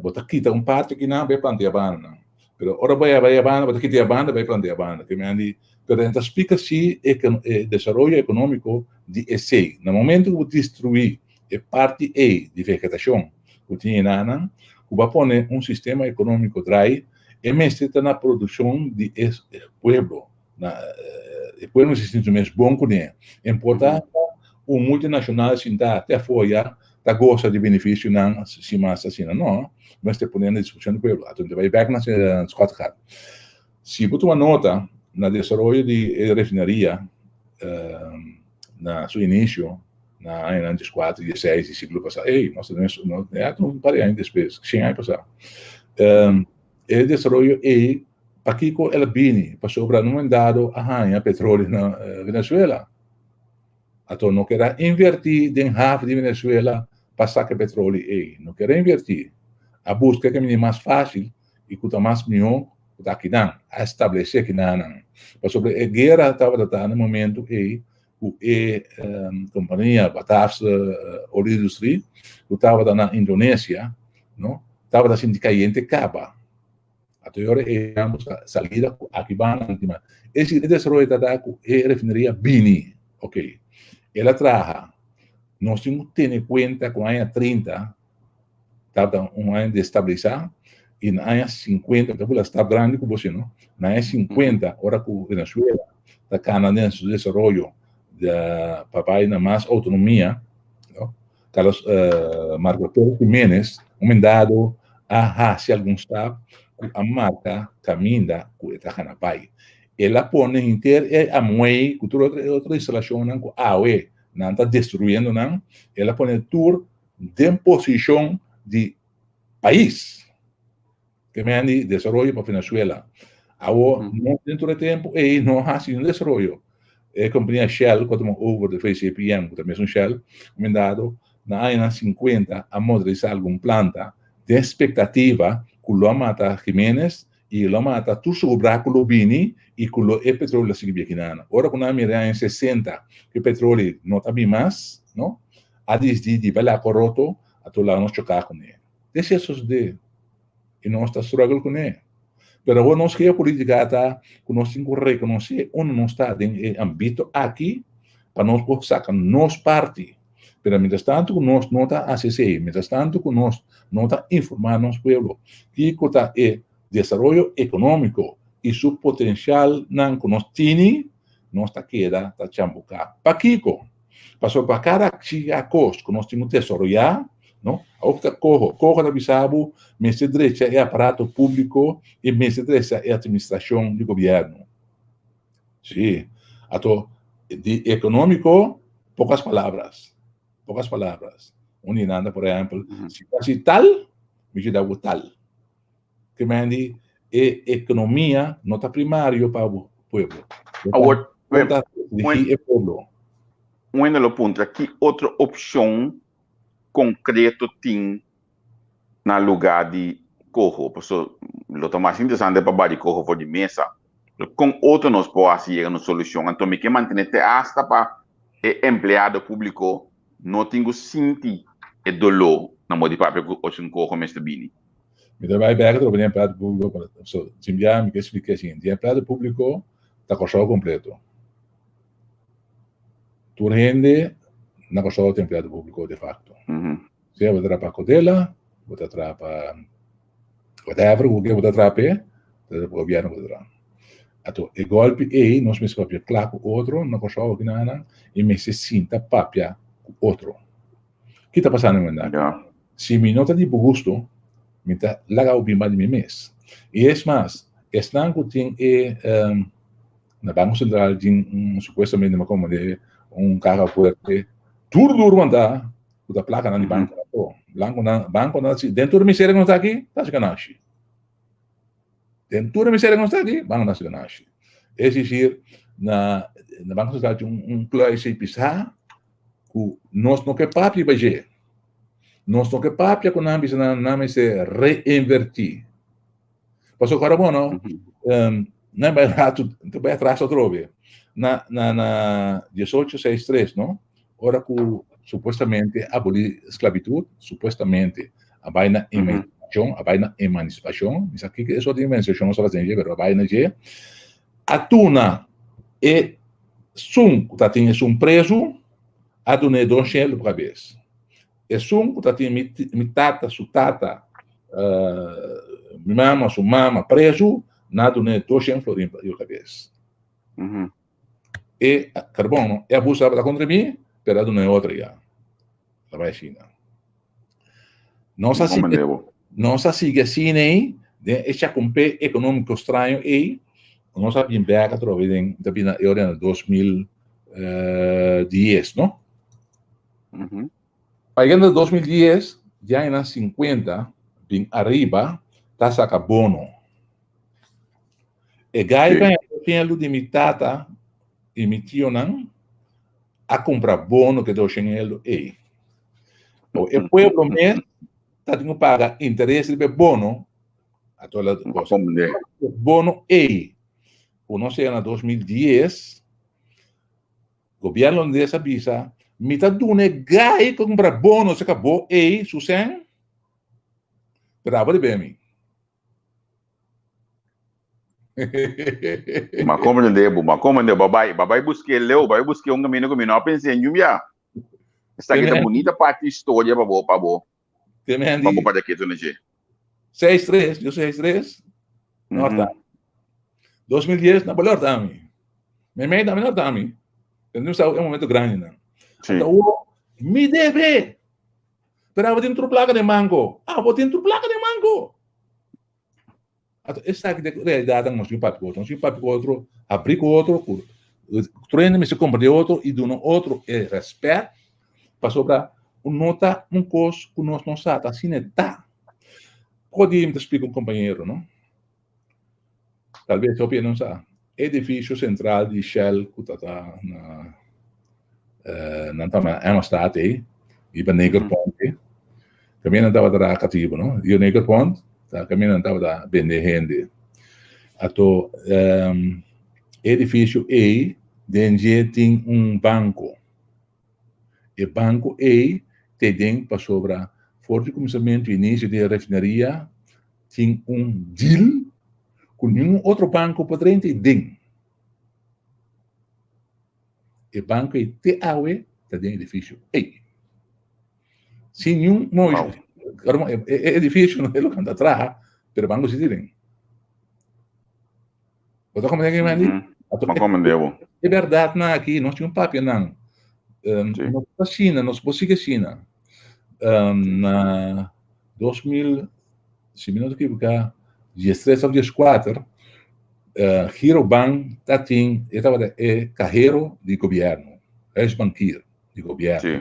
bo ta kita un parti akinan bai planta e abandanan. Pero ora bo bai abanda bo ta kita e abanda bai planta e abanda. Ke men di pero nan ta splika si e e desaroyo ekonómiko di esei. Na momento ku bo destruí e parti ei di vegetashon ku tin enanan, ku bo a pone un sistema ekonómiko drai, e mester ta na produkshon di e pueblo. Na e pueblo mester sinti su mes bon kuné. Importa un multinashonal sintá te afó ya ta gosa di benefisionan sin mas asina. No, mester pone na disposishon di pueblo. Ato ta bai bèk na Schottegat. Si bo tuma nota na desaroyo di e refineria na su inisio na añanan dieskuater, diesseis di siglo pasá, ey, nos ta nos ya ta un par di aña despues, shen aña pasá. E desaroyo ey, pakiko el a bini? Pasobra na un momento dado a haña petroleo na Venezuela. Ato no kier a invertí den haf di Venezuela pa saka e petroleo ei. No kier a invertí. A buska e kaminda mas fásil i ku ta mas mihó ku ta akinan. A establesé akinanan. Pasobra e guera tabata ta na e momentu ei ku e kompania Bataafse Olie Industrie ku tabata na Indonesia, no, tabata sinti kayente kaba. Ato e ora ei nan buska salida ku aki banda nan tin mas. E si e desaroyo ta da ku e refineria bini, ok, el a traha. Nos tin ku tene kuenta ku aña 30 tabata un aña destabilisá i na aña 50, ta bula stap grandi ku bo si no, na aña 50 ora ku Venezuela ta kana den su desaroyo pa bai na mas outonomia, no, Carlos Marco Pérez Jiménez un mendado a hasi algun stap ku a marka kaminda ku e ta gana bai. El a pone henter e Amuey ku tur otro otro instalashonnan ku awe nan ta destruyendo nan, el a pone tur den posishon di pais. Ke men di desaroyo pa Venezuela. Awo, no den tur e tempu ei no hasi un desaroyo. E kompania Shell ku a tuma over di VCPM, ku ta mesun Shell, kumindado na añanan sinkuenta a modernisá algun planta den spektativa ku lo a mata Jiménez i lo a mata tur sobrá ku lo bini i ku lo e petroli lo sigui bia kinana. Ora ku nan a mira den aña sesenta ku e petroli no ta bin mas, no, a disidi di bai laga koroto, a tur laga nos choká kuné. Esei a sosodé i nos ta struggle kuné. Pero awor nos geopolítika ta ku nos tin ku rekonosé unda nos ta den e ambito aki pa nos por saka nos parti. Pero mientras tanto ku nos no ta hasi esei, mientras tanto ku nos no ta informá nos pueblo kiko ta e desaroyo ekonómiko i su potensialnan ku nos tini, nos ta keda ta chambuká. Pakiko? Pasobra pa kada chiga kos ku nos tin ku desaroyá, no? Awor ku ta koho, koho ta bisa bo mester drecha e aparato públiko i mester drecha e atministrashon di gobièrnu. Sí, ato di ekonómiko, pokas palabras, pokas palabras. Un di nan ta, por ehèmpel, si bo hasi tal, mi ta yuda bo tal. Ke men di e ekonomia no ta primario pa bo pueblo. Awor, No ta dirigí e pueblo. Un hende lo puntra ki otro opshon konkreto tin na lugá di koho? Pasobra lo ta mas interesante pa bari koho for di mesa. Pero kon otro nos por hasi yega na un solushon? Anto mi ke mantené te asta pa e empleado públiko no tin ku sinti e doló na modo di papia ku ochi un koho mester bini. Mi ta bai bek atrobe den empleado públiko pa so sin bia mi ke splika e siguiente. Den empleado públiko ta Kòrsou kompleto. Tur hende na Kòrsou ta empleado públiko de fakto. Sea bo ta traha pa Kodela, bo ta traha pa whatever ku ke bo ta traha p'e, ta pa gobièrnu bo ta traha. Anto e gòlpi ei nos mester papia kla ku otro na Kòrsou aki nan i mester sinta papia ku otro. Ki ta pasando mi manera? Si mi no ta di bo gusto, mi ta laga bo bin di mi mes. I es mas, esnan ku tin e na Banko Sentral tin un supuestamente mi a komprende un kaha fuerte duru duru mantá ku ta plakanan di banko ato. Bankonan bankonan si den tur e miseria ku nos ta aki ta hasi ganashi. Den tur e miseria ku nos ta aki bankonan ta hasi ganashi. Es desir na na Banko Sentral tin un kluis ei pisá ku nos no ke papia riba dje. Nos no ke papia ku nan bisa nan nan mester reinvertí. Pasobra ku ora bo no, nan bai ratu, ta bai atras atrobe. Na na na diesocho seis tres no, ora ku supuestamente abolí sklabitut, supuestamente a bai na emansipashon, a bai na emansipashon, mi sa kiko e sort di emansipashon nos tabata dje, pero a bai na dje, a tuna e sun ku ta tin esun prezu, a dun'é dos shelu pa kabes. Esun ku ta tin mi mi tata su tata, mi mama su mama prezu, nan a dun'é doshen florin pa yu kabes. E karbon no, e abuso tabata kontra mi, pero a dun'é otro ya. Ta bai asina. Nos a sigui, nos a sigui asina ei, den e chakumpé ekonómiko straño ei, nos a bin bèk atrobe den, ta bini e ora na 2010, no? Pa yega na 2010, di añanan 50 bin ariba ta saka bono. E gai ku a tin di mi tata i mi tionan a kumpra bono ku e doshen elo ei. Bo e pueblo mes ta tin ku paga interes riba e bono, ato la cosa. Bono ei, ku nos yega na 2010, Gobierno holandés a bisa, Mi ta duna e gai ku a kumpra bono serka bo ei su sèn, pero abo debe mi. Ma komprende bo, ma komprende bo. Bai, bai busk'é leu, bai busk'é un kaminda ku mi no a pens'é niun bia. Esaki ta bunita parti di historia pa bo, pa bo, pa bo para ketu na dje. Seis tres, yo seis tres, no ta. 2010, na bolor ta mi. Mi mei tambe no ta mi. Pero no sa e momento grandi nan. Sí. Ata uo, mi debe. Pero abo tin tur placa den banco. Abo tin tur placa den banco. Ata esaki de realidad nos tin papia ku otro. Nos tin papia ku otro, abri ku otro, ku truende mester comprende otro y duna otro e respet pasobra no ta un cos ku nos no sa, ta asina e ta. Poko dia mi ta splika un compañero, no? Tal bes hopi no sa. Edifisio sentral di Shell ku ta ta na nan ta na Emmastraat ei, riba Negerpont ei. Kaminda nan tabata traha katibu, no? Rio Negerpont ta kaminda nan tabata bende hende. Ato e edifisio ei den dje tin un banko. E banko ei ta den pasobra for di kuminsamentu inisio di e refineria tin un deal ku ningun otro banko por drenta ei den. E banko ei te awe ta den edifisio ei. Sin niun Wow. E edifisio no e loke nan ta traha, pero banko si tin. Bo ta comprende ki Mandy? Bo comprende bo. E berdad nan aki, nos tin un papia nan. Nos ta asina, nos por sigui asina. Na 2000, si mi no ta ekivoká, diestres òf dieskuater, Girobank ta tin, e tabata e kahero di gobièrnu, huisbankier di gobièrnu.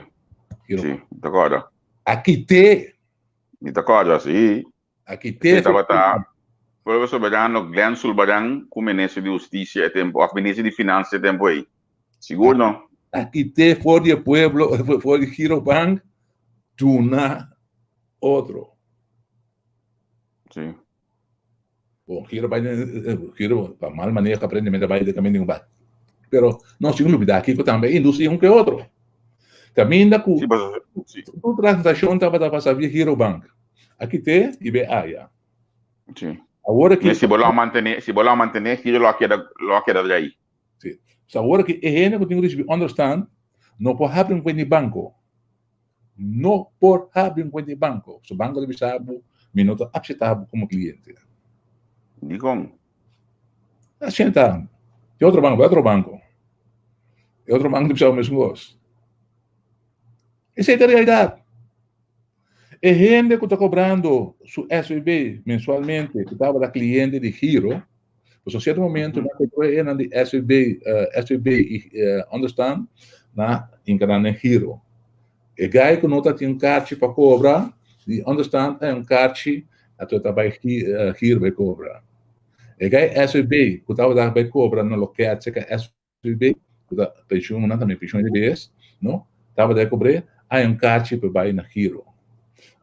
Sí, sí, mi ta kòrda. A kit'é. Mi ta kòrda, sí. A kit'é. E tabata Pueblo Soberano Glenn Sulbaran ku Minister di Hustisia e tempu, òf Minister di Finansia e tempu ei. Sigur no. A kit'é for di e pueblo, for di Girobank, duna otro. Sí. Bon, giro bai giro pa mal maneho aparentemente bai de kaminda un bai. Pero nos tin lubida kiko tambe industria un ke otro. Kaminda ku Sí, paso, sí. tur transakshon tabata pasa via Girobank. Aki te i be aya. Sí. Awor aki Me si bo lo a mantene, si bo lo a mantene, giro lo a keda, lo a keda de ahí. Sí. So awor aki e hende ku tin ku risibi onderstand no por habri un kuenta di banko. No por habri un kuenta di banko. Su banko ta bisa bo, mi no ta akseptá bo komo kliente. Dikon? Asina ta. E otro banko, bai otro banko. E otro banko ta bisa bo mesun kos. Esei ta realidat. E hende ku ta kobrando su SVB mensualmente, ku tabata kliente di Giro, pasobra sierto momento nan kobró e nan di SVB, SVB i Understand, nan hinka nan den Giro. E gai ku no ta tin un karchi pa kobra di Understand a un karchi, anto e ta bai Giro bai kobra. E gai SVB ku tabata bai kobra na loket serka SVB, ku ta penshun, nan tambe penshun di bes, no, tabata e kobr'é, hay un karchi pa bai na Giro.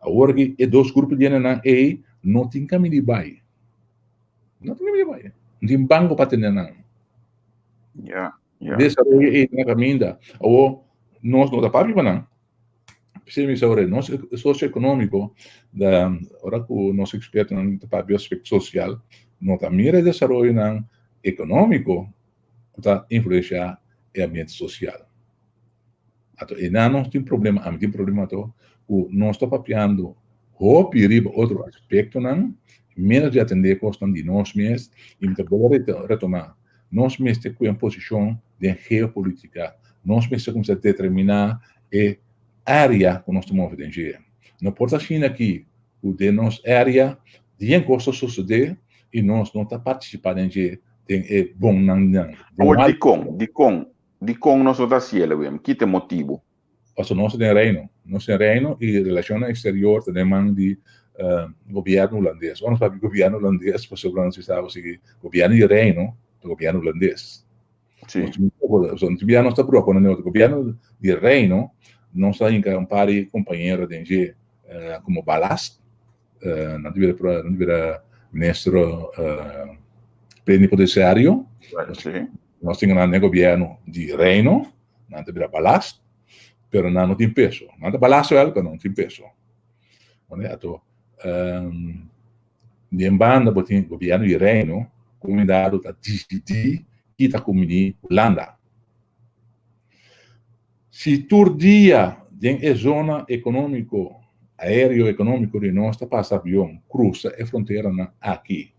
Awor aki e dos grupo di hendenan ei no tin kaminda di bai. No tin kaminda di bai. No tin banko pa tene nan. Ya, ya. Desaroyo ei na kaminda. Awor nos no ta papia pa nan. P'esei mi bisa ora nos sosioekonómiko, ora ku nos ekspertonan ta papia aspekto sosial, no ta mira e desaroyonan ekonómiko ku ta influensiá e ambiente sosial. Anto einan nos tin problema, ami tin problema anto, ku nos ta papiando hopi riba otro aspektonan, ménos di atendé kosnan di nos mes, i mi ta bolbe retomá, nos mester kue un posishon den geopolítika, nos mester kuminsá determiná e área ku nos ta move den dje. No por ta asina aki ku den nos área dien kos ta sosodé i nos no ta partisipá den dje den e bonnan nan. Awor dikon? Dikon? Dikon nos no ta hasiel awem? Ki ta e motibu? Pasobra nos ta den Reino. Nos ta den Reino i relashonnan eksterior ta den man di gobièrnu hulandes. Ora nos papia di gobièrnu hulandes pasobra nos bisa bo si gobièrnu di Reino ta gobièrnu hulandes. Sí. Nos tin bia nos ta brua ku nan otro. Gobièrnu di Reino nos ta hinka un par di kompañero den dje komo balast. Nan ta bira, nan ta bira ministro plenipotenciario. Sí. Nos tin nan den gobièrnu di Reino, nan ta bira balast, pero nan no tin peso. Nan ta balast wel, pero nan no tin peso. Ato, den banda bo tin gobièrnu di Reino, komunidad ta disidí ki ta kumbiní Hulanda. Si tur dia den e zona ekonómiko, aéreo ekonómiko di nos ta pasa avion krusa e fronteranan aki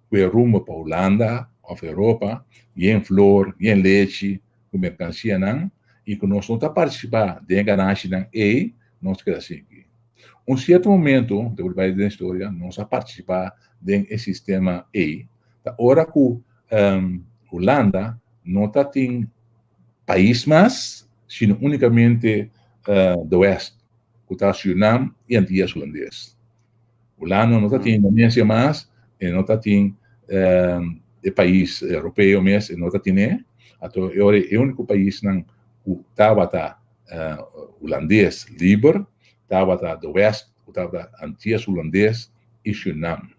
ku e rumbo pa Hulanda òf Europa yen flor, yen lechi ku merkansianan i ku nos no ta partisipá den e ganashinan ei, nos ta keda sinki. Un sierto momento, ta por bai den historia, nos a partisipá den e sistema ei, ta ora ku Hulanda no ta tin pais mas, sino únikamente de West, ku ta Surinam i Antillas Hulandes. Hulanda no ta tin Indonesia mas, e no ta tin E pais europeo mes e no ta tine, anto e ora e úniko paisnan ku tabata hulandes liber tabata de West ku tabata Antillas Hulandes i Surinam.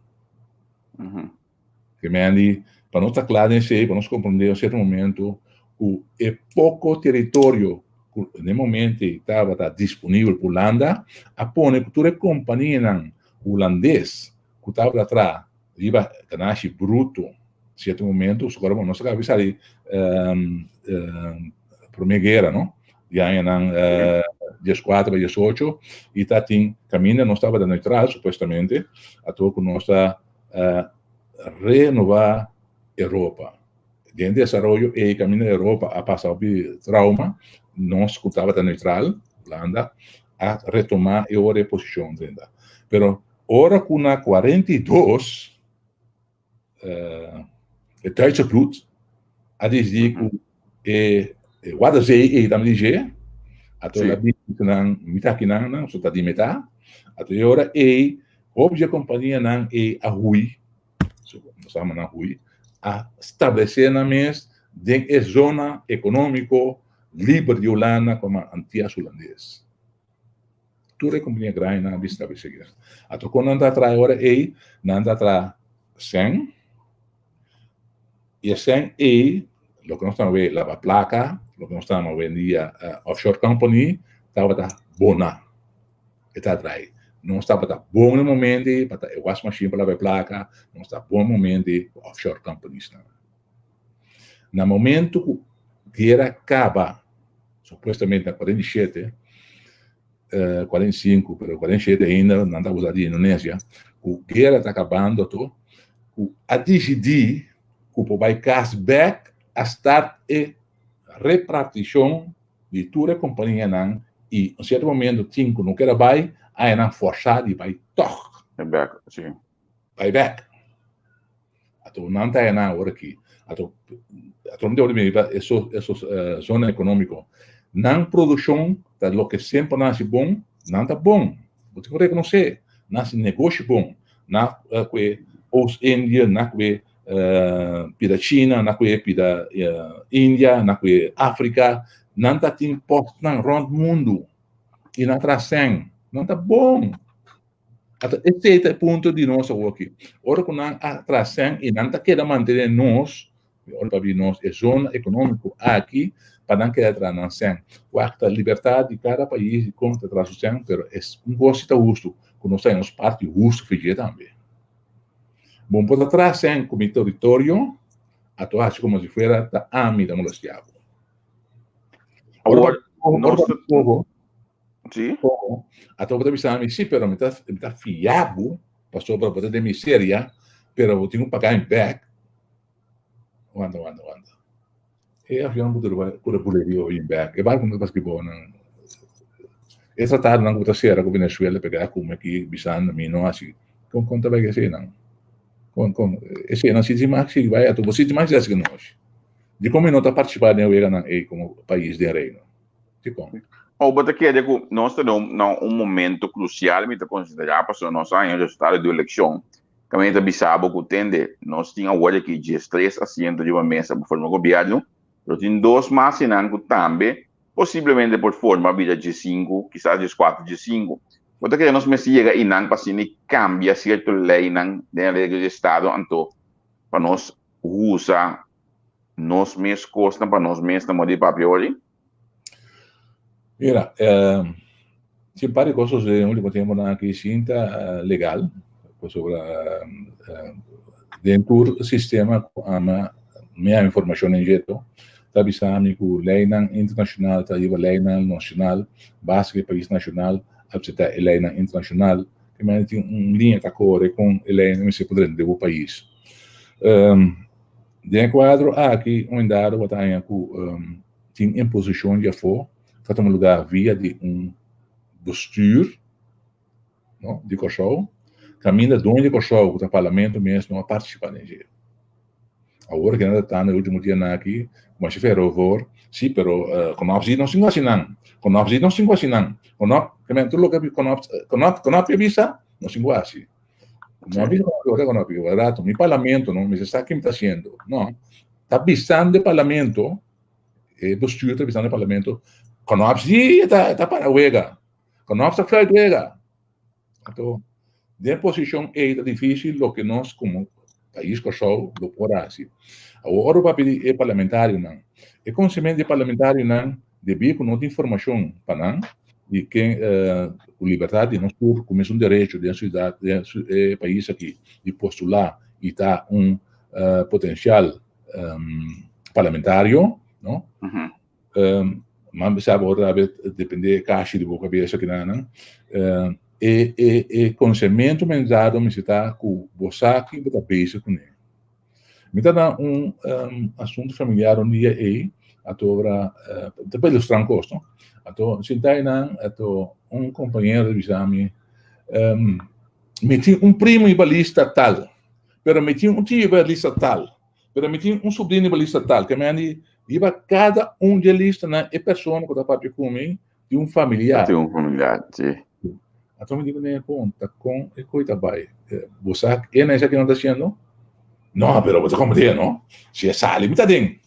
Ke men di pa nos ta kla den esei, pa nos komprondé un sierto momento ku e poko teritorio ku na e momento ei tabata disponibel pa Hulanda a pone ku tur e kompanianan hulandes ku tabata traha riba ganashi bruto cierto momento su ora nos a caba di sali prome guera no di añanan 14 pa 18 y ta tin caminda nos tabata neutral supuestamente ato cu nos ta renova Europa den desaroyo ey caminda Europa a pasa hopi trauma nos cu tabata neutral Hulanda a retoma e ora e posicion drenta pero Ora ku na 42 e Duitse bloed a disidí ku e Waddenzee ei tambe di dje, ato el a bisa nan mi ta akinan nan, so ta di metá. Ato e ora ei hopi dje kompanianan ei a hui, nos ta yama nan hui, a stablesé nan mes den e zona ekonómiko liber di Hulanda komo Antias Hulandes. Tur e kompania grandinan a bin stablesé akinan. Ato kon nan ta traha e ora ei? Nan ta traha sèn, i e sèn ei, loke nos ta wee laba plaka, loke nos ta yama awendia offshore company, tabata bona. E ta traha. Nos tabata bon na e momento ei pa ta e wasmashin pa laba e plaka, nos ta bon momento ei pa offshore companiesnan. Na momento ku guera kaba, supuestamente na 47, 45, pero 47 ainda nan ta usa di Indonesia, ku guera ta kabando to, ku a disidí ku por bai kas bèk a start e repartishon di tur e kompanianan i un sierto momento tin ku no kere bai, a nan forsá di bai tòg. Bèk, si. Bai bèk. Ato nan ta nan awor aki. Ato ato no debe riba eso eso zona economico. Nan produccion ta loke semper nan haci bon, nan ta bon. Bo tin cu reconoce, nan haci negoshi bon. Nan cu Oost India, nan cu pida China, nan cu pida India, nan cu Africa. Nan ta tin postnan rond mundo y nan traha cen. Nan ta bon. Ata esei ta e punto di nos awoki. Ora ku nan a traha sèn i nan ta keda mantené nos, ora ta bin nos e zona ekonómiko aki pa nan keda traha nan sèn. Wak ta libertat di kada pais di kon ta traha su sèn, pero e un kos si ta hustu ku nos ta haña nos parti hustu for dje tambe. Bo por ta traha sèn ku mi teritorio, ato hasi komo si fuera ta ami ta molestiá bo. Awor, nos ta. Sí. Ato bo ta bisa mi, sí, pero mi ta, mi ta fia bo, pasobra bo ta den miseria, pero bo tin ku paga mi bek. Wanta, wanta, wanta. E avion ku ta ku ta bula riba bin bek, e barku no ta paski bo nan. E tratadonan ku bo ta sera ku Venezuela pega ku mi aki bisando mi no hasi. Kon kon ta bai eseinan? Kon kon eseinan si dimax si bai ato bo si dimax si hasi ku nos. Dikon mi no ta partisipá den e weganan ei komo pais den reino? Dikon? O bo ta kere ku nos ta na un momento krusial, mi ta konsiderá, pasobra nos a haña resultado di elekshon. Kaminda ta bisa bo ku tende, nos tin awor aki 13 asiento riba mesa pa forma gobièrnu, pero tin dos mas einan ku tambe posiblemente por forma bira 15, kisas 14, 15. Bo ta kere nos mester yega einan pa asina kambia sierto leinan den e regla di estado anto pa nos usa nos mes kosnan pa nos mes na moda di papia ori? Mira, tin un par di kos sosodé den último temponan aki sin ta legal, pasobra den tur sistema ku ama mi a informashon den jeto, ta bisa mi ku leinan internashonal ta riba leinan nashonal, base ku e pais nashonal a aseptá e leinan internashonal, te manera tin un liña ta kore kon e leinan mester por drenta den bo pais. Den e kuadro aki un dado bo ta haña ku tin imposishon di afó ta tuma lugá via di un bestuur no di Kòrsou kaminda doño di Kòrsou ku ta parlamento mes no a partisipá den dje. Awor ke nan ta tratando e último dianan aki ku masha fervor si pero konòp si nos tin ku hasi nan konòp si nos tin ku hasi nan konòp tur loke konòp konòp konòp ke bisa nos tin ku hasi. No bisa ku no pidi rato, mi parlamento no, mi sa ki mi ta haciendo. No, ta bisando e parlamento, e bestuur ta bisando e parlamento, Knops sí ta, ta para wega. Knops ta fluit wega. Anto, den posishon ei ta difísil loke nos komo pais Kòrsou lo por hasi. Awor ora bo papia di e parlamentarionan, e konsemente di e parlamentarionan debí ku no tin formashon pa nan i ken ku libertat di nos tur ku mesun derecho den siudat den e pais aki di postulá i ta un potensial parlamentario, no? Man bisa bo ora be depende kashi di bo kabesa kinanan. E e e konsementu mensado mester ta ku bo sa ki bo ta bezig kuné. Mi ta na un asuntu familiar un dia ei, ato ora ta pa ilustra un kos no. Ato sinta einan ato un kompañero ta bisa mi, mi tin un primo riba lista tal, pero mi tin un tio riba lista tal. Pero mi tin un sobrino riba lista tal, ke men di riba kada un dje listanan e persona ku ta papia ku mi tin un familiar. Tin un familiar, si. Anto mi di kuné, bon, ta kon e koi ta bai? Bo sa e na esaki nan ta hasiendo? No, pero bo ta komprende, no? Si e sali, mi ta den.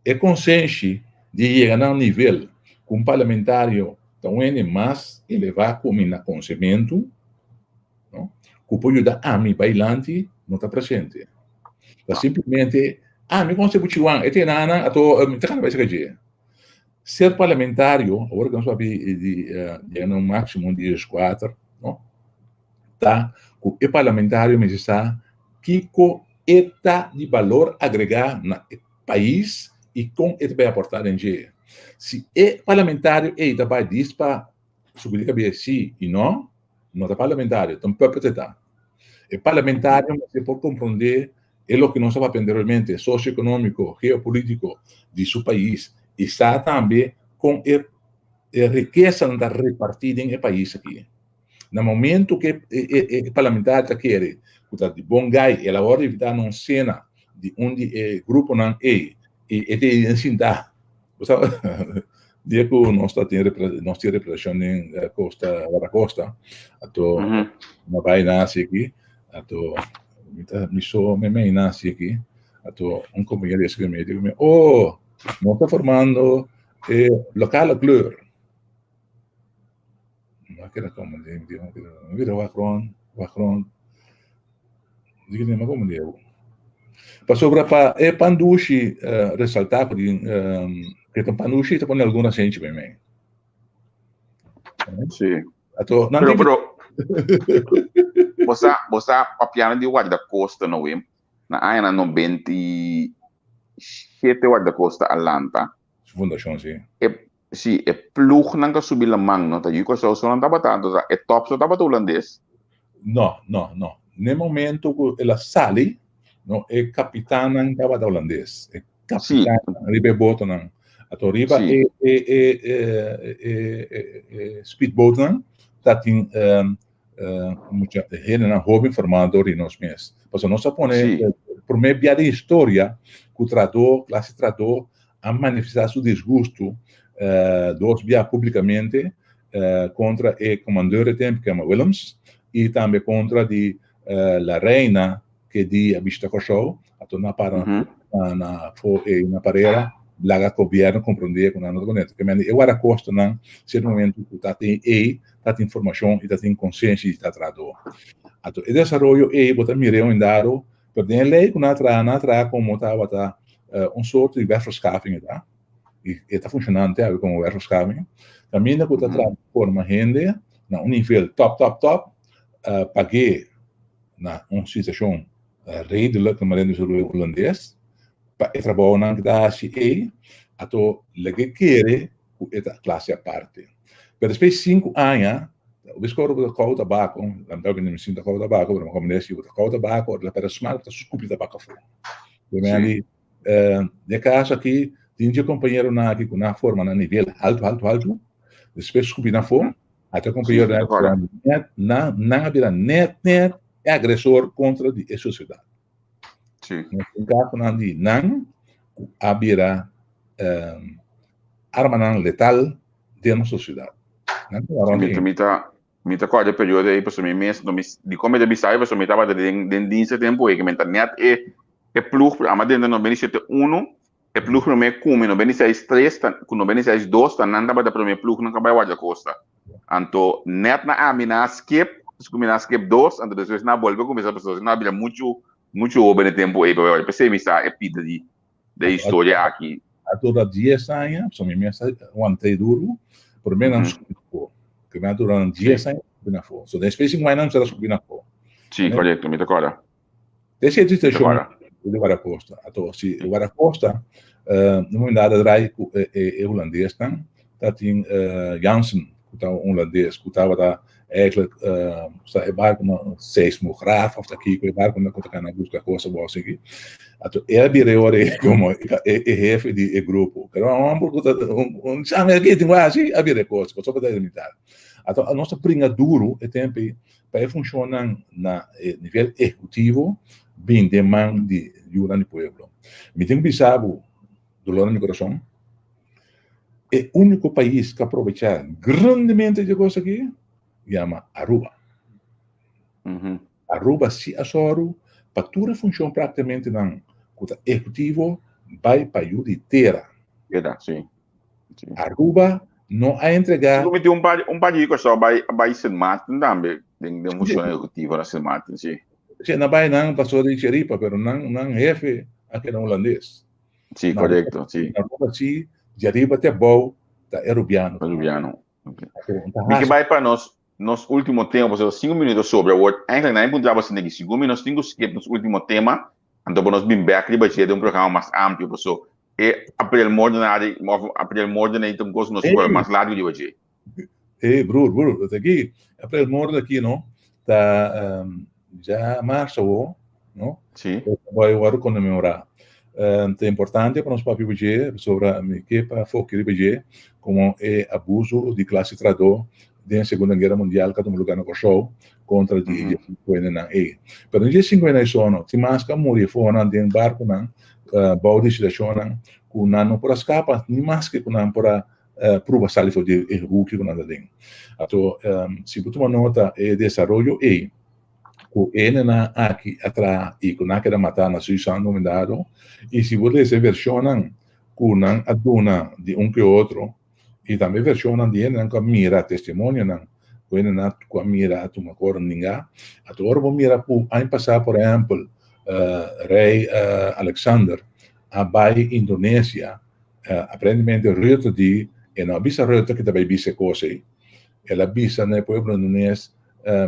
E konsenshi di yega na un nivel ku un parlamentario ta un hende mas elevá ku mi na konsementu, no, ku por yuda ami bai lanti, no ta presente. Ta simplemente, ami konse buchiwan, e tene anan, ato mi ta kana bai saka dje. Ser parlamentario, awor ku nos papia di yega na un máksimo di dieskuater, no, ta ku e parlamentario mester sa kiko e ta di balor agregá na e pais i kon e ta bai aportá den dje. Si e parlamentario ei ta bai dis pa subi di kabes sí i no, no ta parlamentario, ta un puppet e ta. E parlamentario mester por komprondé e loke nos a papia anteriormente, sosioekonómiko, geopolítiko di su pais i sa tambe kon e e rikesanan ta repartí den e pais aki. Na momento ku e parlamentario ta kere ku ta di bon gai, el a wòrdu invitá na un sena di un di e gruponan ei i e ta den sintá. Bo sa dia ku nos ta tin nos tin representashon den kosta Guardacosta, anto mi a bai nasi aki, anto mi ta mi so meimei nasi aki, anto un kompañero di esaki mi di ku mi, oh nos ta formando e lokale kleur. No keda como di di no keda wak rond wak rond di keda no como di eu pasobra pa e pan dushi resalta ku di ke ta pan dushi ta pone algun rasenchi mei mei Sí. Ato nan Pero pero bo sa bo sa papiando di guardacosta no Wim na añanan 97 guardacosta a lanta. Su fundashon sí. E Si e ploegnan ta subi laman no ta yu Kòrsou so nan tabata anto ta e tòp so tabata hulandes? No, no, no. N'e momento ku el a sali, no, e kapitannan tabata hulandes. E kapitannan riba e botonan. Anto riba e e e e e speedboatnan ta tin mucha hendenan hoben formá dor di nos mes. Pasobra nos a pone promé bia den historia ku tradó, klase tradó a manifestá su disgustu dos bia públikamente kontra e komandor di tempu ku yama Willems i tambe kontra di La Reina ke di a bishita Kòrsou, a torna para na na Parera laga gobièrnu komprondé ku nan no ta kontentu. Ke mende e guardakostanan sierto momentu ku ta tin ei ta tin formashon i ta tin konsiensia di ta trahadó. Anto e desaroyo ei bo ta mir'é un indado Pero den e ley cu nan a traha, nan a traha como tabata un soort di wetverschaffing e ta, y e ta funcionando te awe como wetverschaffing, caminda cu ta traha forma hende na un nivel top, top, top, pag'é na un situacion redelijk, na manera di bisa Hulandes, pa e trabounan cu ta haci ey, ato lag'é kere ku e ta klase aparte. Pero despues di sinku aña, obis ku ora bo ta kou tabako, lamentablemente mi sinta kou tabako, pero mi komprende si bo ta kou tabako, ora ta pera smak, bo ta skupi tabako afó. Por mi di, den kaso aki, tin dje kompañeronan aki ku nan a forma na nivel haltu, haltu, haltu, despues skupi nan afó, ata kompañeronan aki net, nan, nan a bira net, net e agresor kontra di e sosiedat. Nos tin kasonan di nan ku a bira armanan letal den nos sosiedat. Nan ta Mi ta, mi ta. Mi ta kòrda e periodo ei pasobra mi mes no mi dikon mi ta bisa ei pasobra mi tabata den den dienst e tempu ei ke mi ta nèt e e ploeg ama den 97 1 e ploeg promé ku mi 96 3 ta ku 96 2 ta nan tabata promé ploegnan ku a bai Wardakosta. Anto nèt na ami nan a skip ku mi nan a skip dos anto despues nan a bolbe kuminsá pasobra nan a bira muchu muchu hoben e tempu ei pa bai Wardakosta. P'esei mi sa e pida di de historia aki. A dura 10 aña, so mi mes a want'é duru, promé nan skupi afó. Promé a dura nan 10 aña skupi afó. So despues di nan a skupi afó. Sí, korekto, mi ta kòrda. Esei ta situashon di Guardacosta. Ato si Guardacosta no mi dada drai ku e hulandesnan, ta tin Jansen ku ta un hulandes ku tabata Eigenlijk sa e barco na seismograaf of ta kiko e barco na ku ta kana buska cosa bo asiki. Ato e a bira e ora ei como e e hefe di e grupo. Pero un homber ku ta un changa aki tin wasi a bira e kos pasobra ta e militar. Ato nos a bringa duru e tempo ei pa e funshonnan na e nivel ehekutivo bin den man di yunan di pueblo. Mi tin ku bisa bo dolor na mi kurason. E úniko pais ku a probechá grandemente di e kos aki yama Aruba. Aruba si a sòru pa tur e funshon práktikamente nan ku ta ehekutivo bai pa yu di tera. Tera, si. Aruba no a entregá. Sigur mi tin un par un par di Kòrsou a bai a bai Sint Maarten tambe den den funshon ehekutivo na Sint Maarten, si. Si, nan bai nan pasó di Cheripa pero nan nan hefe a keda hulandes. Sí, correcto, sí. Aruba sí, di ariba te abou ta e Rubiano. Rubiano. Okay. Mi ke bai pa nos nos último tema, pasobra 5 minuto sobre awor. Eigenlijk na puntra bo sinti sigur mi nos tin ku skip nos último tema, anto bo nos bin bek riba dje den un programa mas amplio, paso e april moordenaar of april moordenaar ta un kos nos por mas largo riba dje. Hey broer, broer, dat aki, april moord aki no, ta um, ja marzo awo, no? Sí. Bai wòrdu konmemorá. Um, ta importante pa nos papia dje, pasobra mi ke pa foki riba dje, komo e abuso di klase trahadó den Segunda Guera Mundial ku a tuma lugá na Kòrsou kontra di e diesinku hendenan ei. Pero no diesinku hende ei so no, tin mas ku a muri afonan den barkunan, uh, bou di situashonnan ku nan no por a skapa, ni maske ku nan por a pruba sali for di e huki ku nan ta den. Anto, si bo tuma nota e desaroyo ei ku e hendenan aki a traha i ku nan a keda matá na Suisan nomendado, i si bo lesa e vershonnan ku nan a duna di un ke otro, i tambe e vershonnan di hendenan ku a mira, testimonionan ku hendenan ku a mira a tuma kor ninga, anto ora bo mira ku aña pasá, por ehèmpel, Rei Alexander a bai Indonesia, Aparentemente Rutte di e no a bisa Rutte ki ta bai bisa e kos ei. El a bisa na e pueblo indones,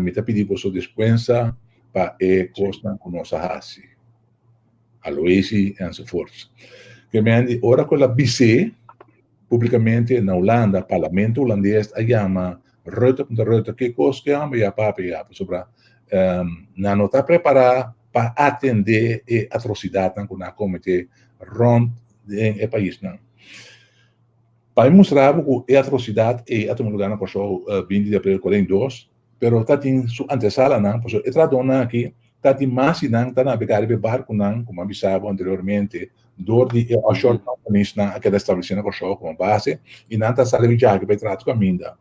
mi ta pidi boso despensa pa e kosnan ku nos a hasi. Aloisi enzovoorts. Ke men di ora ku el a bis'é publikamente na Hulanda, parlamento hulandes a yama Rutte puntra Rutte ke kos ke hòmber ya papia ya pasobra nan no ta prepará pa atendé e atrosidatnan ku nan a kometé rònt den e paisnan. Pa mi mustra bo ku e atrosidat ei a tuma lugá na Kòrsou 20 di aprel 42, pero ta tin su antesalanan, pasobra e trahadónan aki ta tin mas di nan ta nabegá riba e barkunan, komo a bisa bo anteriormente, dor di e offshore companiesnan a keda establesé na Kòrsou komo base i nan ta sali biaha pa e traha kaminda.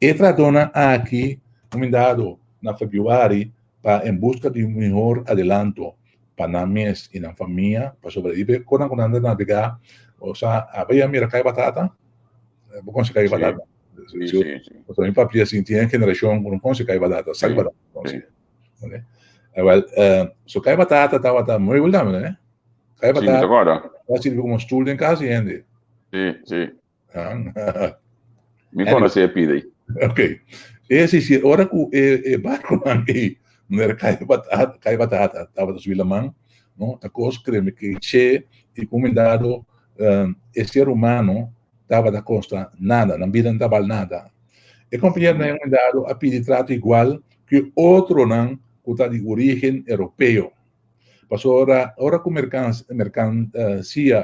E trahadónan aki kumindado na febrüari pa en buska di un mihor adelanto pa nan mes i nan famia, pasobra riba e konan ku nan ta nabegá, osea, abo ya mira kai batata? Bo konse kai batata? Sí, sí, sí. Pasobra mi papia sinti en generashon ku no konse kai batata, sak batata no konse. Awel, so kai batata tabata muebel tambe, ne? Kai Sí, mi batata ta kòrda. ta sirbi komo stul den kas di hende. Sí, sí. Mi konosé e pida ei. Ok. Es decir, ora ku e, e barkonan ei manera kai batata, kai batata tabata subi laman, no? Ta kos kreme ke che i kumindado um, e ser humano tabata kosta nada, nan bida no ta bal nada. E kompañeronan kumindado a pidi trato igual ku otronan ku ta di origen europeo. Pasobra ora ku merkansia,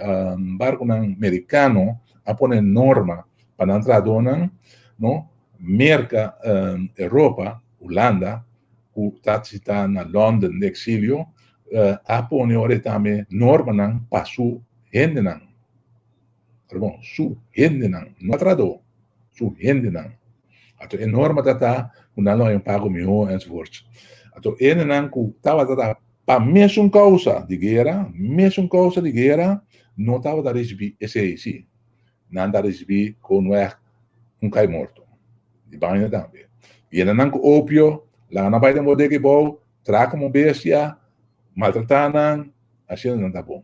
barkunan merikano a pone norma pa nan trahadónan, no, Merka, Europa, Hulanda, ku ta sitá na London den eksilio, a pone ora ei tambe normanan pa su hendenan. Perdon, su hendenan, no trahadó, su hendenan. Anto e norma ta ta ku nan lo haña un pago mihó enzovoorts. Anto e hendenan ku tabata ta pa mesun kousa di guera, mesun kousa di guera, no tabata risibí esei sí. Nan ta risibí kounweg un kai morto. Di baña tambe. Yena nan ku opio, laga nan bai den bodega ei bou, traha komo bestia, maltratá nan, asina nan ta bon.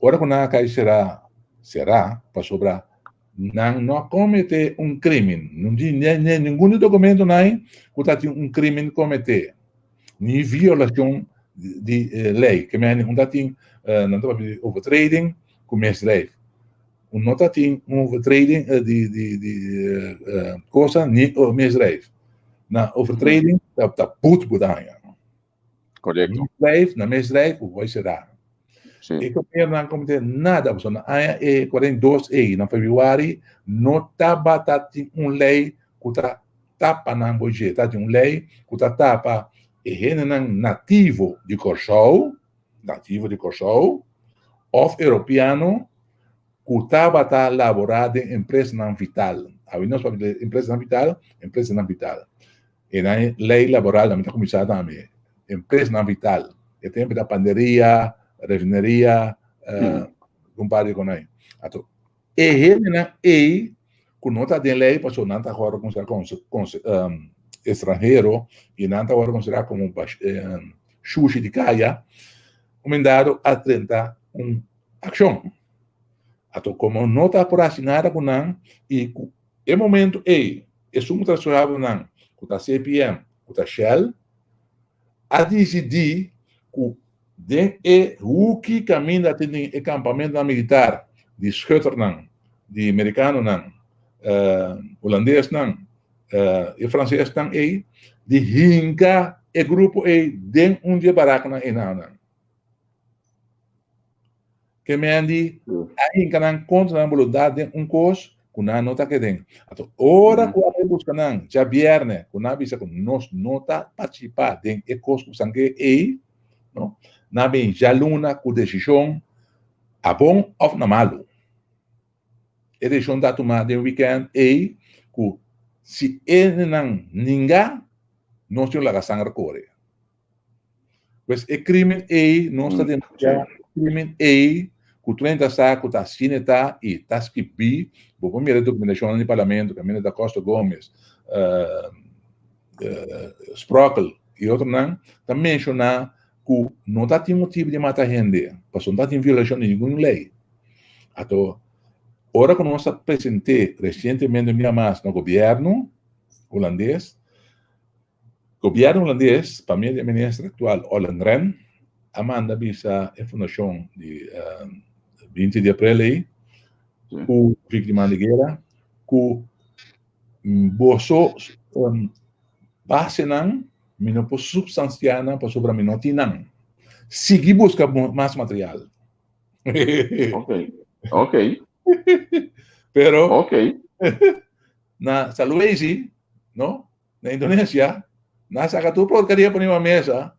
Ora ku nan a kai será, será pasobra nan no a kometé un krímen. No tin ningun di dokumentonan ei ku ta tin un krímen kometé, ni violashon di lei. Ke mende un ta tin, nan ta papia di overtreding ku misdrijf. Un no ta tin un overtreding di di di cosa ni misdrijf. Na overtreding ta ta boet bo ta haña. Correcto. Misdrijf, na misdrijf bo bai sera. Sí. E gobierno comete nada, pasobra na aña e 42 ei, na februari, no tabata tin un ley ku ta tapa nan boje, ta tin un ley ku ta tapa e hendenan nativo di Kòrsou, nativo di Kòrsou òf europeano ku tabata laborá den empresanan vital. Awe nos papia di empresanan vital, empresanan vital. E nan lei laboral tambe ta kuminsá tambe. Empresanan vital. E tempu ta panderia, refineria, un par di konai. Ato e hendenan ei ku no ta den lei pasobra nan ta wòrdu konsiderá komo estranhero i nan ta wòrdu konsiderá komo shushi di kaya, un dado a drenta un akshon. Ato komo no ta por hasi nada ku nan i ku e momento ei esun ku ta traha ku nan ku ta CPM ku ta Shell a disidí ku den e huki kaminda tin den e kampamentonan militar di schutternan, di merikanonan, hulandesnan e fransesnan ei, di hinka e grupo ei den un di e baraknan einanan. Ke men di a hinka nan kontra nan boluntat den un kos ku nan no ta ke den. Anto ora ku a bai buska nan djabièrnè ku nan a bisa ku nos no ta partisipá den e kos ku san ke ei, no, nan a bin djaluna ku desishon a bon òf na malu. E desishon ta tumá den wikènt ei ku si e nan ninga nos tin laga sanger kore. Pues e crimen ei nos ta denuncia e crimen ei cu tur hende ta sa cu ta asina e ta y ta skibi. Bo por mira e documentacionnan di parlamento caminda da Costa Gomez, Sprockel y otronan ta menciona cu no ta tin motibo di mata hende pasobra no ta tin violacion di ningun ley. Ato ora cu nos a presente recientemente un bia mas na gobierno Hulandes, Gobierno Hulandes, pa medio di e minister actual Ollongren, a manda bisa e fundacion di 20 di april ei cu victimanan di guera cu boso basenan mi no por substancia nan pasobra mi no tin nan. Sigui busca mas material. Ok, ok. Pero Ok. na Sulawesi, no? Na Indonesia, nan saka tur porkeria pone riba mesa,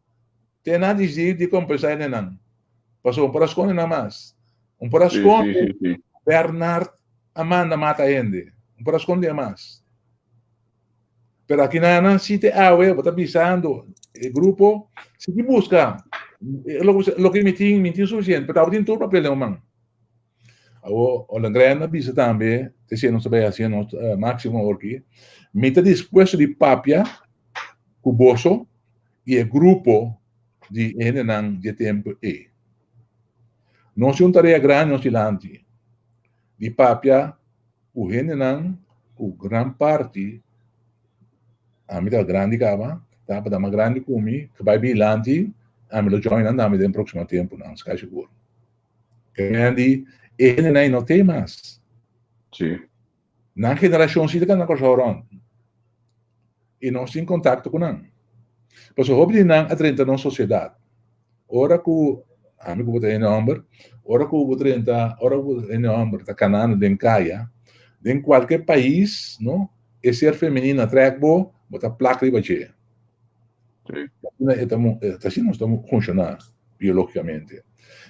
te nan disidi di kompensá e nenan. Pasobra un por a skonde nan mas. Un por a skonde Sí, sí, sí. Bernard a manda mata hende. Un por a skonde mas. Pero aki nan nan si te awe, bo ta bisando e grupo, sigui buska. Loke mi tin, mi tin sufisiente, pero tabatin tur papel den man. Awor, Ollongren a bisa tambe, esei nos ta bai hasi nos máximo awor aki, mi ta dispuesto di papia ku boso i e grupo di hendenan di e tempu ei. Nos tin un tarea grandi nos dilanti, di papia ku hendenan ku gran parti, ami ta grandi kaba, tabata mas grandi ku mi, ku bai dilanti, ami lo join nan tambe den próksimo tempunan, esaki sigur. Randy, e hendenan no te mas. Sí. Nan generashon sí ta kanda Kòrsou rònt. I nos tin kontakto ku nan. Pasobra hopi di nan a drenta nos sosiedat. Ora ku, ami ku bo ta hende hòmber, ora ku bo drenta, ora ku hende hòmber ta kanando den kaya, den kualke pais, no, e ser femenino a trèk bo, bo ta plak riba dje. Sí. Ta asina nos ta funshoná biológicamente.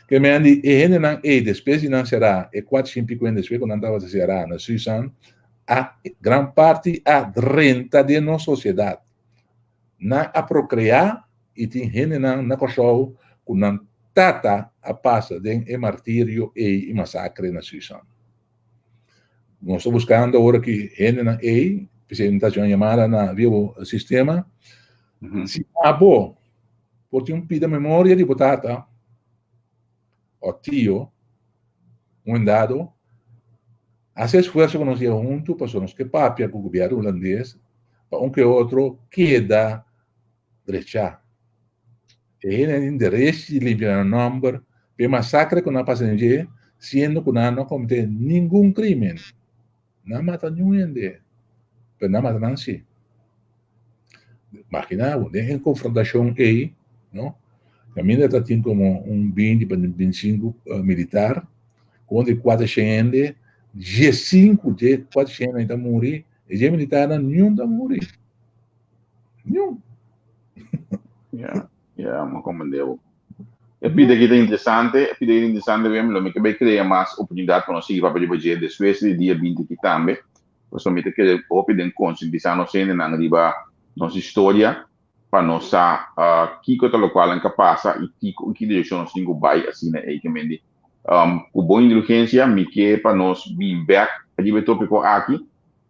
Ke men di e hendenan ei despues di nan será e kuater shin pico hende despues ku nan tabata será na Suisan. A gran parti a drenta den nos sosiedat. Nan a prokreá i tin hendenan na Kòrsou ku nan tata a pasa den e martirio ei i masakre na Suisan. Nos ta buskando awor aki hendenan ei, p'esei mi ta hasi un yamada na via bo sistema. Si abo por tin un pida memoria di bo tata o tio, un dado, hasi esfuerso ku nos yega huntu pasobra nos ke papia ku gobièrnu hulandes pa un ke otro keda drechá. E hende tin derechi di limpia nan nòmber pa e masakre ku nan a pasa den dje, siendo ku nan no a kometé ningun krímen. Nan a mata niun hende, pero nan a mata nan sí. Imaginá bo, den e konfrontashon ei, no, kaminda ta tin komo un binti pa bintisinku militar, kontra di kuatershen hende, diesinku dje kuatershen hende ta muri, e dje militarnan niun ta muri. Niun. Ja, ja, mi comprende bo. E pida aki ta interesante, e pida aki ta interesante Wim, lo mi ke bai krea mas oportunidat pa nos sigui papia riba dje despues di dia binti aki tambe, pasobra mi ta kere hopi den konsientisá nos hendenan riba nos historia pa nos sa kiko ta lokual nan ka pasa i kiko ki direkshon nos tin ku bai asina ei ke men di. Ku bon indulgensia mi ke pa nos bin bèk riba e topiko aki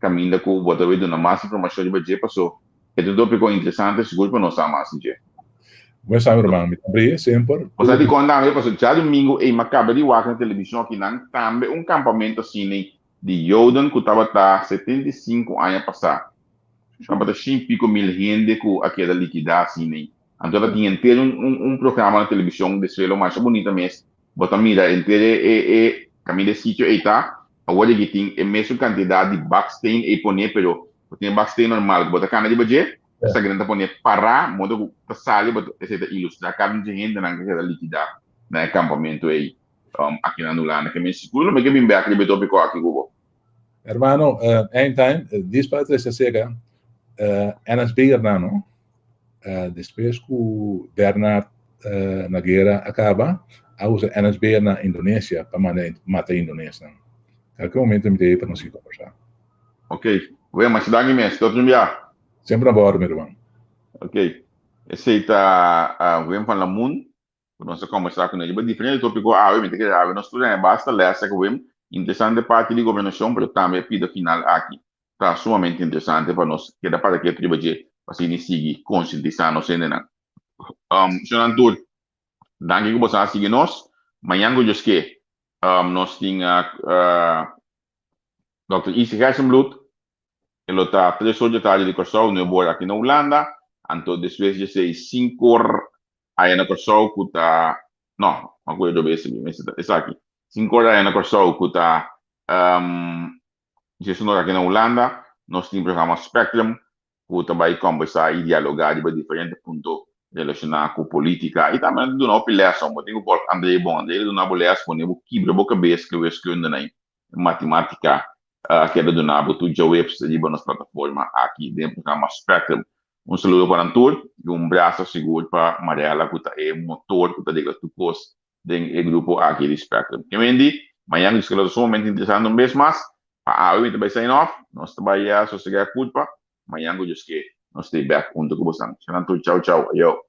kaminda ku bo ta bai duna mas informashon riba dje paso E ta un tópiko interesante sigur pa nos sa mas di dje. Buen sa mi ruman, mi ta brie semper. Bo sa dikon tambe? Pasobra djadumingu ei m'a kaba di wak na televishon akinan tambe un kampamentu asina di Joden ku tabata 75 aña pasá. Tabata shin piko mil hende ku a keda likidá asina. Anto ta tin henter un programa na televishon despues lo masha bunita mes. Bo ta mira henter e kaminda e sitio ei ta. Awor aki tin e mesun kantidat di baksteen ei poné pero Bo tin e baksteen normal ku bo ta kana riba dje, esaki nan ta pone pará, modo ku ta sali, bo ta, esei ta ilustrá kada un dje hendenan ku a keda likidá na e kampamentu ei aki na Hulanda. Ke men sigur lo mi ke bin bèk riba e tópiko aki ku bo. Hermano, anytime, dis pa trese aserka NSB Hernano, despues ku Bernard na guera a kaba, a usa NSB na Indonesia pa manda mata indonesnan. Kalke momento mi ta ei pa nos sigui kombersá. Ok. Wea, masha danki mes. Tot un bia. Semper na bòrdo, mi ruman. Ok. Esei ta Wim van Lamoen, ku nos a kombersá kuné riba diferente tópiko awe. Mi ta kere awe nos tur haña basta lès ku Wim. Interesante parti di gobernashon, pero tambe e pida final aki ta sumamente interesante pa nos keda para ketu riba dje pa asina sigui konsientisá nos hendenan. Shonnan tur, danki ku boso a sigui nos. Mañan ku Dios ke, nos tin Dòkter Isi Gerstenbluth, e lo ta tres or dje tardi di Kòrsou, nuebe or aki na Hulanda, anto despues dje seis sinku or aya na Kòrsou ku ta, no, mi a kue djobe esaki, mester ta esaki, sinku or aya na Kòrsou ku ta diesun or aki na Hulanda, nos tin programa Spectrum ku ta bai kòmbersá i dialogá riba diferente punto relashoná ku polítika i tambe nan ta duna hopi lèson. Bo tin ku por André bon, André ta duna bo lès pone bo kibra bo kabes ku e wiskunde nan matimátika a keda duna bo tur djaweps riba nos plataforma aki den programa Spectrum. Un saludo pa nan tur i un brasa sigur pa Marella ku ta e motor ku ta regla tur kos den e grupo aki di Spectrum. Ke Wendy, mañan nos lo ta sumamente interesante un bes mas. Pa awe mi ta bai sign off, nos ta bai sosega kurpa, mañan ku Dios ke nos ta bek hunto ku bosan. Nan tur, chau chau, ayo.